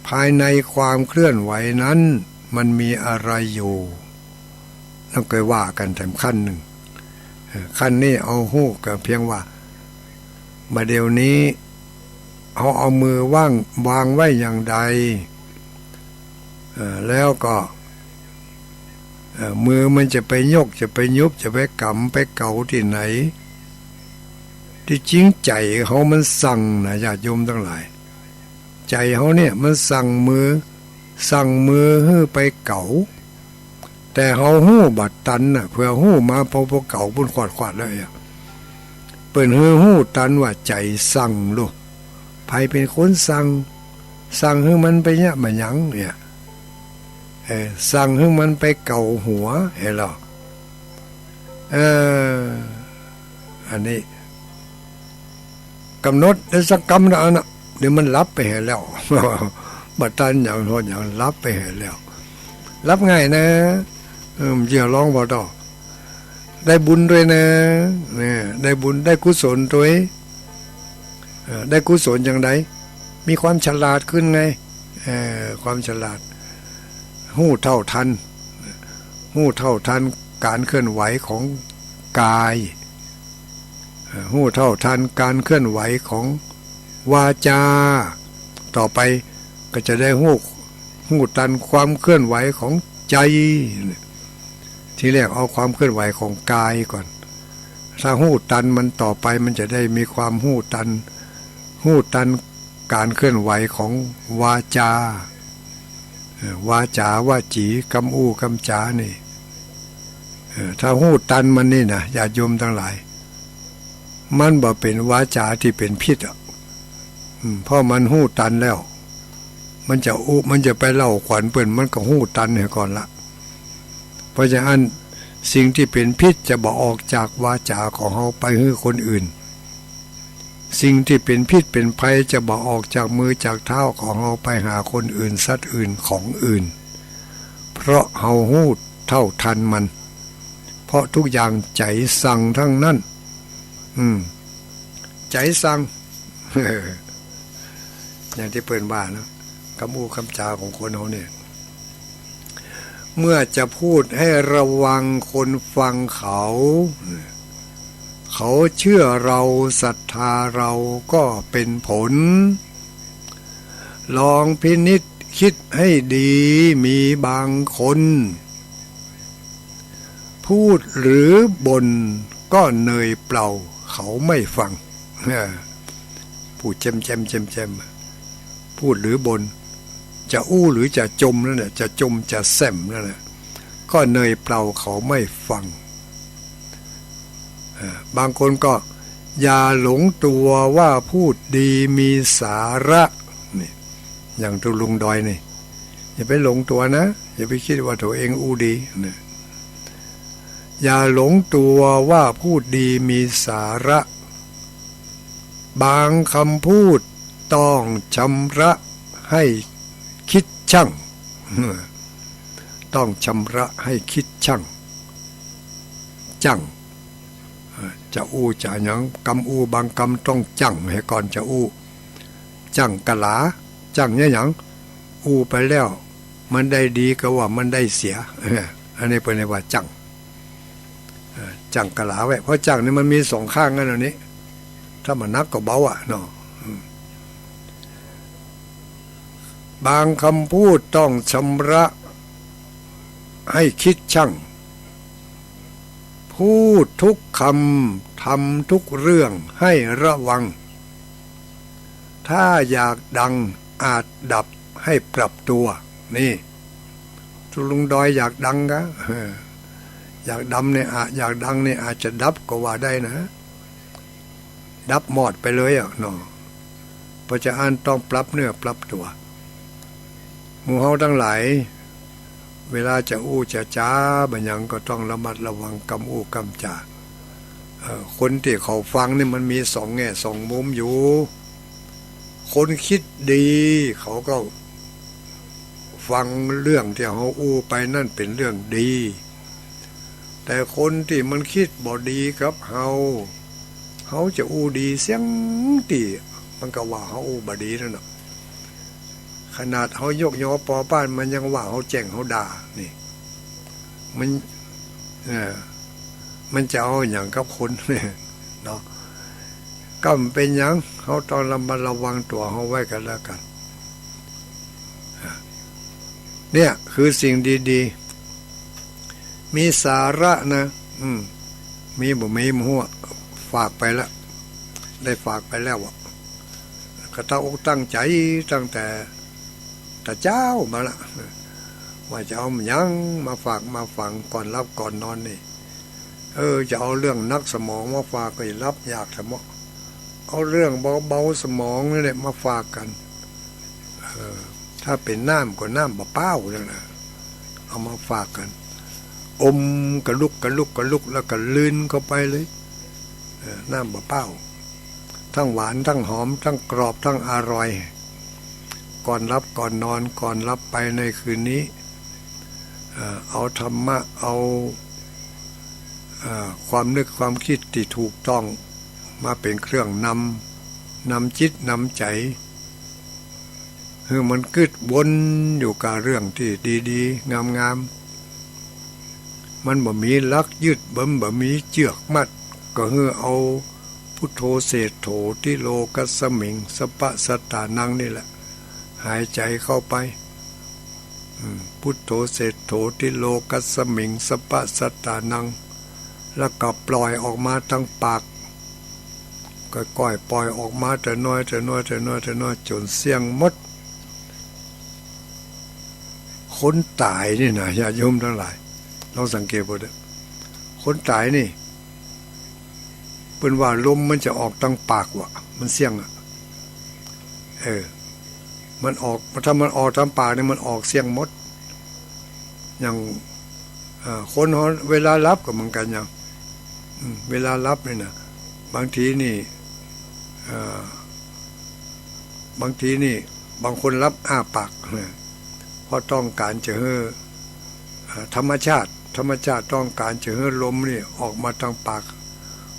ภายในความเคลื่อนไหวนั้นมันมีอะไรอยู่ นั่นก็ว่ากั๋นแถมขั้นนึ่ง เออ ขั้นนี้เอาฮู้ก็เพียงว่า บ่าเดี่ยวนี้ เฮาเอามือวาง วางไว้อย่างใด เออ แล้วก็ เออ มือมันจะไปยก จะไปยุบ จะไปก๋ำ ไปเก๋าตี้ไหน ตี้จริงใจ๋เฮามันสั่งนะ ญาติโยมตังหลาย ใจ๋เฮาเนี่ยมันสั่งมือ สั่งมือหื้อไปเก๋า แต่เฮาฮู้บ่ตันน่ะ เผื่อฮู้มาปอปอเก๋าปุ้นขวาดๆ แล้วเนี่ย เปิ้นหื้อฮู้ตันว่าใจ๋สั่งลูก ใผเป๋นคนสั่ง สั่งหื้อมันไปเนี่ยบ่าหยังเนี่ย เออ สั่งหื้อมันไปเก๋าหัว หันก่อ เออ อันนี้ ก๋ำหนดได้สักกำนะอันน่ะ เดี๋ยวมันหลับไปหันแล้ว บ่ตันหยังฮอดหยัง หลับไปหันแล้ว หลับง่ายนะ เออ มันจะฮ้องบ่ต่อ ได้บุญตวยนะ เนี่ย ได้บุญ ได้กุศลตวย เออ ได้กุศลอย่างใด มีความฉลาดขึ้นไง เออ ความฉลาด ฮู้เท่าตัน ฮู้เท่าตันก๋านเคลื่อนไหวของกาย ฮู้เท่าตันก๋านเคลื่อนไหวของวาจา ต่อไปก็จะได้ฮู้ ฮู้ตันความเคลื่อนไหวของใจ๋ ทีแรกเอาความเคลื่อนไหวของกายก่อน ถ้าฮู้ตันมันต่อไปมันจะได้มีความฮู้ตัน ฮู้ตันก๋านเคลื่อนไหวของวาจา เอ่อ วาจ๋า วจี กำอู้กำจ๋านี่ เอ่อ ถ้าฮู้ตันมันนี่นะ ญาติโยมตังหลาย มันบ่เป๋นวาจ๋าตี้เป๋นผิดอะ อืม เพราะมันฮู้ตันแล้ว มันจะอู้ มันจะไปเล่าขวัญเปิ้น มันก็ฮู้ตันเหียก่อนละ เพราะฉะนั้นสิ่งตี้เป๋นผิดจะบ่ออกจากวาจ๋าของเฮาไปหื้อคนอื่น สิ่งตี้เป๋นพิษเป๋นภัยจะบ่ออกจากมือจากเท้าของเฮาไปหาคนอื่น สัตว์อื่น ของอื่น เพราะเฮาฮู้เท่าตันมัน เพราะทุกอย่างใจ๋สั่งทั้งนั้น อืม ใจ๋สั่ง อย่างตี้เปิ้นว่าเนาะ กำอู้กำจ๋าของคนเฮาเนี่ย เมื่อจะพูดให้ระวังคนฟังเขา เขาเชื่อเราศรัทธาเราก็เป็นผล ลองพินิจคิดให้ดี มีบางคน พูดหรือบ่นก็เหนื่อยเปล่า เขาไม่ฟัง เออ พูดแจ่มๆ แจ่มๆ พูดหรือบ่น จะอู้หรือจะจ่มนั่นแหละ จะจ่มจะแส่มนั่นแหละ ก็เหนื่อยเปล่า เขาไม่ฟัง เออ บางคนก็อย่าหลงตัวว่าพูดดีมีสาระ นี่ อย่างตุ๊ลุงดอยนี่ อย่าไปหลงตั๋วนะ อย่าไปกึ๊ดว่าตั๋วเองอู้ดีนะ อย่าหลงตั๋วว่าพูดดีมีสาระ บางกำพูดต้องชำระให้คิดชั่ง ต้องชำระให้คิดชั่ง จั้ง เอ่อ จะอู้จะหยัง กำอู้บางกำต้องจั้งหื้อก่อนจะอู้ จั้งก๋าหลา จั้งเยียะหยัง อู้ไปแล้ว มันได้ดีก็ว่ามันได้เสีย เออ อันนี้เปิ้นเรียกว่าจั้ง เอ่อ จั้งก๋าหลาไว้ เพราะจั้งนี่มันมีสองข้างกันอันนี้ ถ้ามันหนักก็เบาอะเนาะ อืม บางกำพูดต้องชำระให้คิดชั่ง พูดทุกกำ ทำทุกเรื่องให้ระวัง ถ้าอยากดังอาจดับให้ปรับตั๋ว นี่ ตุ๊ลุงดอยอยากดังกะ เออ อยากดังเนี่ย อะ อยากดังเนี่ยอาจจะดับก็ว่าได้นะ ดับมอดไปเลยอะเนาะ เพราะฉะนั้นต้องปรับเนื้อปรับตั๋ว หมู่เฮาตังหลาย เวลาจะอู้จะจ๋าบ่าหยังก็ต้องระมัดระวังกำอู้กำจ๋า เอ่อ คนตี้เขาฟังนี่มันมีสองแง่สองมุมอยู่ คนกึ๊ดดีเขาก็ฟังเรื่องตี้เฮาอู้ไปนั่นเป๋นเรื่องดี แต่คนตี้มันกึ๊ดบ่ดีกับเฮา เฮาจะอู้ดีเสี้ยงตี้ มันก็ว่าเฮาอู้บ่ดีนั่นน่ะ ขนาดเฮายกยอปอบ้านมันยังว่าเฮาแจ้งเฮาด่า นี่ มัน เออ มันจะเอาหยังกับคน เนาะ ก็บ่เป๋นหยัง เฮาต้องระมัดระวังตั๋วเฮาไว้กั๋นแล้วกั๋น เนี่ยคือสิ่งดีๆ มีสาระนะ อืม มีบ่มีบ่ฮู้อะ ฝากไปละ ได้ฝากไปแล้วอะ ก็ตั้งอกตั้งใจ๋ตั้งแต่ แต่เจ๊ามาละ ว่าจะเอาหยังมาฝากมาฝังก่อนหลับก่อนนอนนี่ เออ จะเอาเรื่องหนักสมองมาฝากก็หลับยากแท้เนาะ เอาเรื่องเบาๆ สมองนี่แหละมาฝากกั๋น เออ ถ้าเป๋นน้ำก็น้ำบ่าเป้านั่นแหละ เอามาฝากกั๋น อมกะลุกกะลุกกะลุกแล้วก็กลืนเข้าไปเลย เออ น้ำบ่าเป้า ทั้งหวานทั้งหอมทั้งกรอบทั้งอร่อย ก่อนหลับก่อนนอน ก่อนหลับไปในคืนนี้ เอ่อ เอาธรรมะ เอา เอ่อ ความนึกความกึ๊ดตี้ถูกต้องมาเป๋นเครื่องนำ นำจิตนำใจ๋ หื้อมันกึ๊ดวนอยู่กับเรื่องตี้ดีๆ งามๆ มันบ่มีหลักยึด มันบ่มีเจื้อกมัด ก็หื้อเอา พุทโธเศรษโฐ ติโลกัสสมิง สัปปะสัตตานัง นี่แหละ หายใจ๋เข้าไป อืม พุทโธเศรษโฐ ติโลกัสสมิง สัปปะสัตตานัง แล้วก็ปล่อยออกมาตางปาก ก้อยๆ ปล่อยออกมาแต่น้อย แต่น้อย แต่น้อย แต่น้อย จ๋นเสี้ยงหมด คนต๋ายนี่นะ ญาติโยมตังหลาย ลองสังเกตเบิ่งเต๊อะ คนต๋ายนี่ เปิ้นว่าลมมันจะออกตางปากว่ะ มันเสี้ยงอะ เออ มันออก ถ้ามันออกตางปากนี่มันออกเสี้ยงหมด อย่าง เอ่อ คนเฮาเวลาหลับก็เหมือนกั๋น อย่าง อืม เวลาหลับนี่นะ บางทีนี่ เอ่อ บางทีนี่ บางคนหลับอ้าปากนะ เพราะต้องก๋านจะหื้อ เอ่อ ธรรมชาติ ธรรมชาติต้องก๋านจะหื้อลมนี่ออกมาตางปาก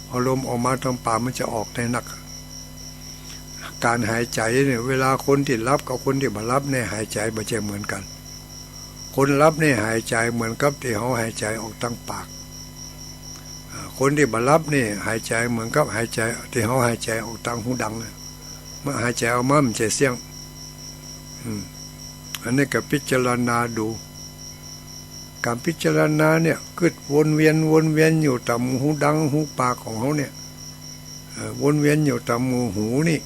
พอลมออกมาตางปากมันจะออกได้นัก ก๋านหายใจ๋เนี่ย เวลาคนตี้หลับกับคนตี้บ่หลับเนี่ย หายใจ๋บ่ใจ้เหมือนกั๋น คนหลับนี่หายใจ๋เหมือนกับตี้เฮาหายใจ๋ออกตางปาก อ่า คนตี้บ่หลับนี่หายใจ๋เหมือนกับหายใจ๋ตี้เฮาหายใจ๋ออกตางหูดังเนี่ย มันหายใจ๋ออกมามันจะเสี้ยง อืม อันนี้ก็พิจารณาดู ก๋านพิจารณาเนี่ย กึ๊ดวนเวียน วนเวียนอยู่ต๋ามหูดังหูปากของเฮาเนี่ย เอ่อ วนเวียนอยู่ต๋ามหูนี่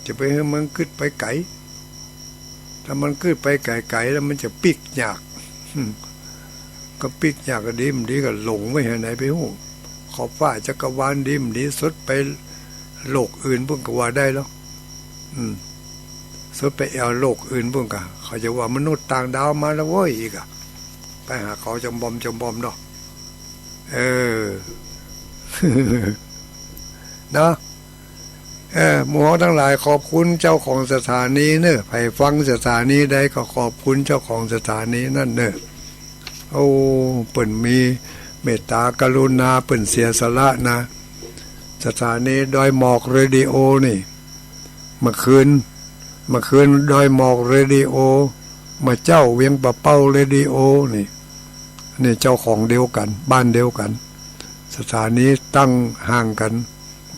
จะไปหื้อมันกึ๊ดไปไก๋ ถ้ามันกึ๊ดไปไก๋ๆ แล้วมันจะปิ๊กยาก ก็ปิ๊กยากก็ดี บ่ดีก็หลงไปหื้อไหนไปฮู้ ขอบฟ้าจักรวาลดี บ่ดีสุดไปโลกอื่นปุ้นก็ว่าได้แล้ว อืม สุดไปแอ่วโลกอื่นปุ้นก่ะ เขาจะว่ามนุษย์ต่างดาวมาแล้วเว้ย อีกอะ ไปหาเขาจอมบอมจอมบอมเนาะ เออ เนาะ เออ หมู่เฮาตังหลายขอบคุณเจ้าของสถานีเน่อ ใผฟังสถานีใดก็ขอบคุณเจ้าของสถานีนั้นเน่อ โอ้ เปิ้นมีเมตตากรุณา เปิ้นเสียสละนะ สถานีดอยหมอกเรดิโอนี่ เมื่อคืน เมื่อคืนดอยหมอกเรดิโอ เมื่อเจ๊าเวียงป่าเป้าเรดิโอนี่ นี่เจ้าของเดียวกั๋น บ้านเดียวกั๋น สถานีตั้งห่างกั๋น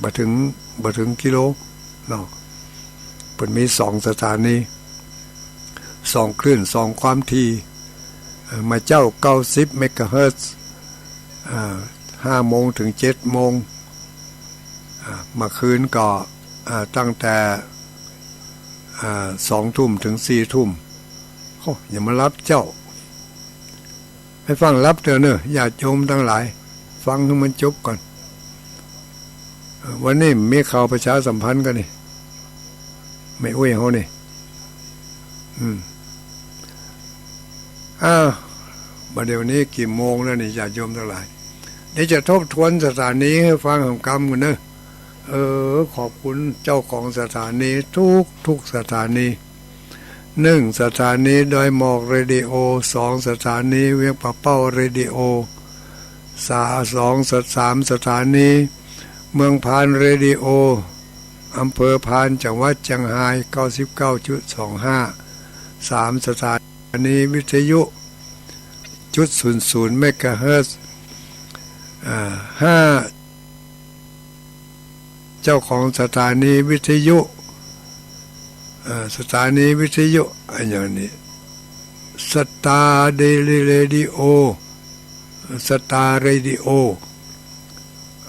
บ่เถิง บ่เถิงกิโลเนาะ เปิ้นมีสองสถานี สองคลื่น สองความถี่ เอ่อ เมื่อเจ๊า เก้าสิบเมกะเฮิรตซ์ อ่า ห้าโมงเถิงเจ็ดโมง อ่า เมื่อคืนก็ อ่า ตั้งแต่ อ่า สองทุ่มเถิงสี่ทุ่ม โอ้ อย่ามาหลับเจ๊า ไปฟังหลับเต๊อะเน่อ ญาติโยมตังหลาย ฟังหื้อมันจบก่อน เอ่อ วันนี้มีข่าวประชาสัมพันธ์กั๋นนี่ แม่อุ๊ยเฮานี่ อืม อ้าว บ่าเดี่ยวนี้กี่โมงแล้วนี่ ญาติโยมตังหลาย เดี๋ยวจะทบทวนสถานีหื้อฟังหำกำกั๋นเน่อ เออ ขอบคุณเจ้าของสถานีทุกๆสถานี หนึ่ง สถานีดอยหมอกเรดิโอ สอง สถานีเวียงป่าเป้าเรดิโอ สา สอง ส สาม สถานีเมืองพานเรดิโอ อำเภอพาน จังหวัดเจียงฮาย เก้าสิบเก้าจุดสองห้า สาม สถานีวิทยุ จุดศูนย์ศูนย์เมกะเฮิรตซ์ อ่า ห้า เจ้าของสถานีวิทยุ เอ่อ สถานีวิทยุอะหยังนี่ สตาร์เรดิโอ สตาร์เรดิโอ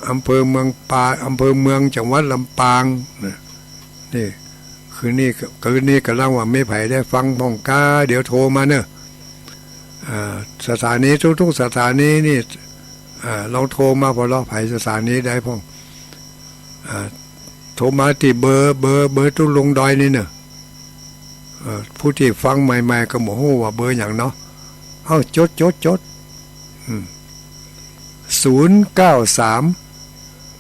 อำเภอเมืองปา อำเภอเมือง จังหวัดลำปางนะ นี่ คืนนี้ คืนนี้ก่ำลังว่ามีใผได้ฟังพ่องกา เดี๋ยวโทรมาเน่อ อ่า สถานีทุกๆสถานีนี่ อ่า ลองโทรมาผ่อเลาะ ใผสถานีใดพ่อง อ่า โทรมาตี้เบอร์ เบอร์ เบอร์ตุ๊ลุงดอยนี่เน่อ เอ่อ ผู้ตี้ฟังใหม่ๆ ก็บ่ฮู้ว่าเบอร์หยังเนาะ เอ้า จด จด จด อืม ศูนย์เก้าสาม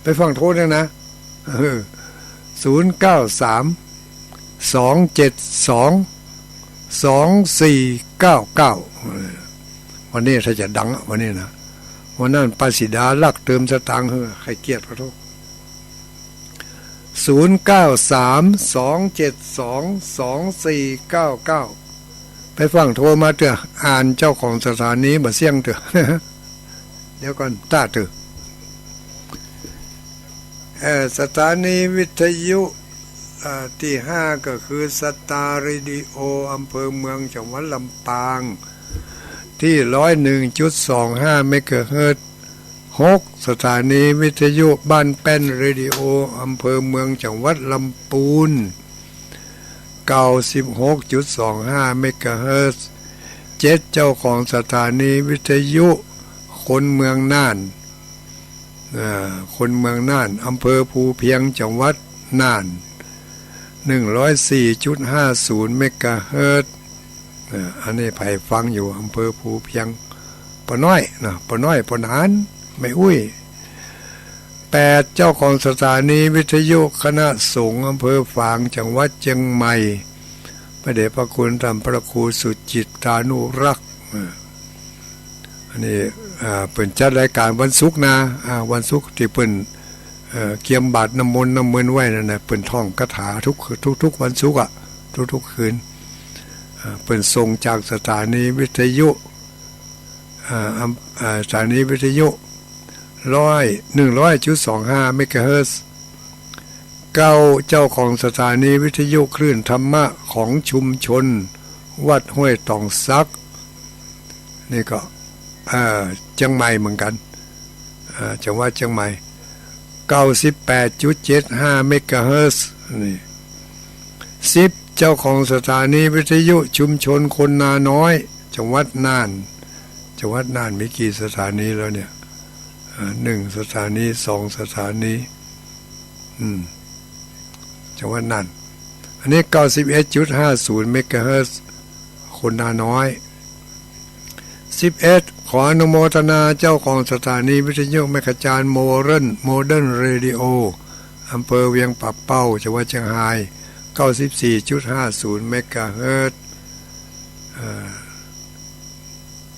ไปฟั่งโทรเน่อนะ เออ ศูนย์เก้าสาม สองเจ็ดสอง สองสี่เก้าเก้า เออ วันนี้ถ้าจะดังอะ วันนี้นะ วันนั้นป้าสีดาลักเติมสตางค์หื้อ ใค่เกียรติขอโทษ ศูนย์เก้าสาม สองเจ็ดสอง สองสี่เก้าเก้า ไปฟั่งโทรมาเต๊อะ อ่านเจ้าของสถานีบ่าเสี้ยงเต๊อะ เดี๋ยวก่อน ต้าเต๊อะ เอ่อ สถานีวิทยุ เอ่อ ตี้ห้าก็คือสตาร์เรดิโอ อำเภอเมือง จังหวัดลำปาง ตี้ร้อยหนึ่งจุดสองห้าเมกะเฮิรตซ์ หก สถานีวิทยุบ้านแป้นเรดิโอ อำเภอเมือง จังหวัดลำปูน เก้าสิบหกจุดสองห้าเมกะเฮิรตซ์ เจ็ด เจ้าของสถานีวิทยุคนเมืองน่าน อ่า คนเมืองน่าน อำเภอภูเพียง จังหวัดน่าน หนึ่งร้อยสี่จุดห้าศูนย์เมกะเฮิรตซ์ อ่า อันนี้ใผฟังอยู่ อำเภอภูเพียง ป้อน้อยนะ ป้อน้อย ป้อหนาน แม่อุ๊ย แปด เจ้าของสถานีวิทยุคณะสงฆ์อำเภอฝาง จังหวัดเจียงใหม่ พระเดชพระคุณท่านพระครูสุจิตตานุรักษ์ อ่า อันนี้ อ่า เปิ้นจัดรายการวันศุกร์นะ อ่า วันศุกร์ตี้เปิ้น เอ่อ เกียมบาตรน้ำมนต์น้ำเมินไว้นั่นนะ เปิ้นท่องคาถาทุก ทุกๆวันศุกร์อะ ทุกๆคืน อ่า เปิ้นส่งจากสถานีวิทยุ อ่า อำ อ่า สถานีวิทยุ ร้อย หนึ่งร้อยจุดสองห้าเมกะเฮิรตซ์ เก้า เจ้าของสถานีวิทยุคลื่นธรรมะของชุมชนวัดห้วยตองสัก นี่ก็ เอ่อ เจียงใหม่เหมือนกั๋น เอ่อ จังหวัดเจียงใหม่ เก้าสิบแปดจุดเจ็ดห้าเมกะเฮิรตซ์ นี่ สิบ เจ้าของสถานีวิทยุชุมชนคนนาน้อย จังหวัดน่าน จังหวัดน่านมีกี่สถานีแล้วเนี่ย อ่า หนึ่งสถานี สองสถานี อืม จังหวัดน่าน อันนี้ เก้าสิบเอ็ดจุดห้าศูนย์ เมกะเฮิรตซ์ คนนาน้อย สิบเอ็ด ขออนุโมทนาเจ้าของสถานีวิทยุแม่ขจารโมเดิร์น โมเดิร์นเรดิโอ อำเภอเวียงป่าเป้า จังหวัดเชียงฮาย เก้าสิบสี่จุดห้าศูนย์ เมกะเฮิรตซ์ เอ่อ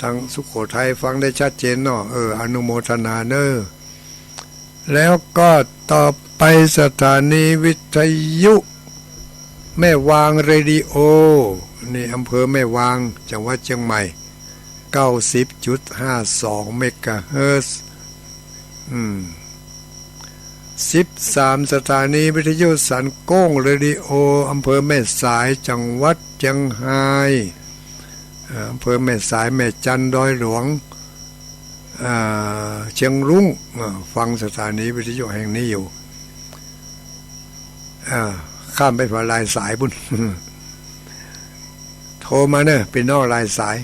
ตังสุโขทัยฟังได้ชัดเจนเนาะ เออ อนุโมทนาเนอะ แล้วก็ต่อไปสถานีวิทยุแม่วางเรดิโอ นี่อำเภอแม่วาง จังหวัดเชียงใหม่ เก้าสิบจุดห้าสอง เมกะเฮิรตซ์ อืม สิบสาม สถานีวิทยุสันโก้งเรดิโอ อำเภอแม่สาย จังหวัดเชียงฮาย เอ่อ อำเภอแม่สาย แม่จันทน์ ดอยหลวง อ่า เชียงรุ้ง อ่า ฟังสถานีวิทยุแห่งนี้อยู่ อ่า ข้ามไปฝั่งลายสายปุ้น โทรมาเนอะ พี่น้องลายสาย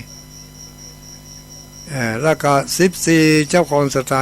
เอ่อ แล้วก็ สิบสี่ เจ้าของสถา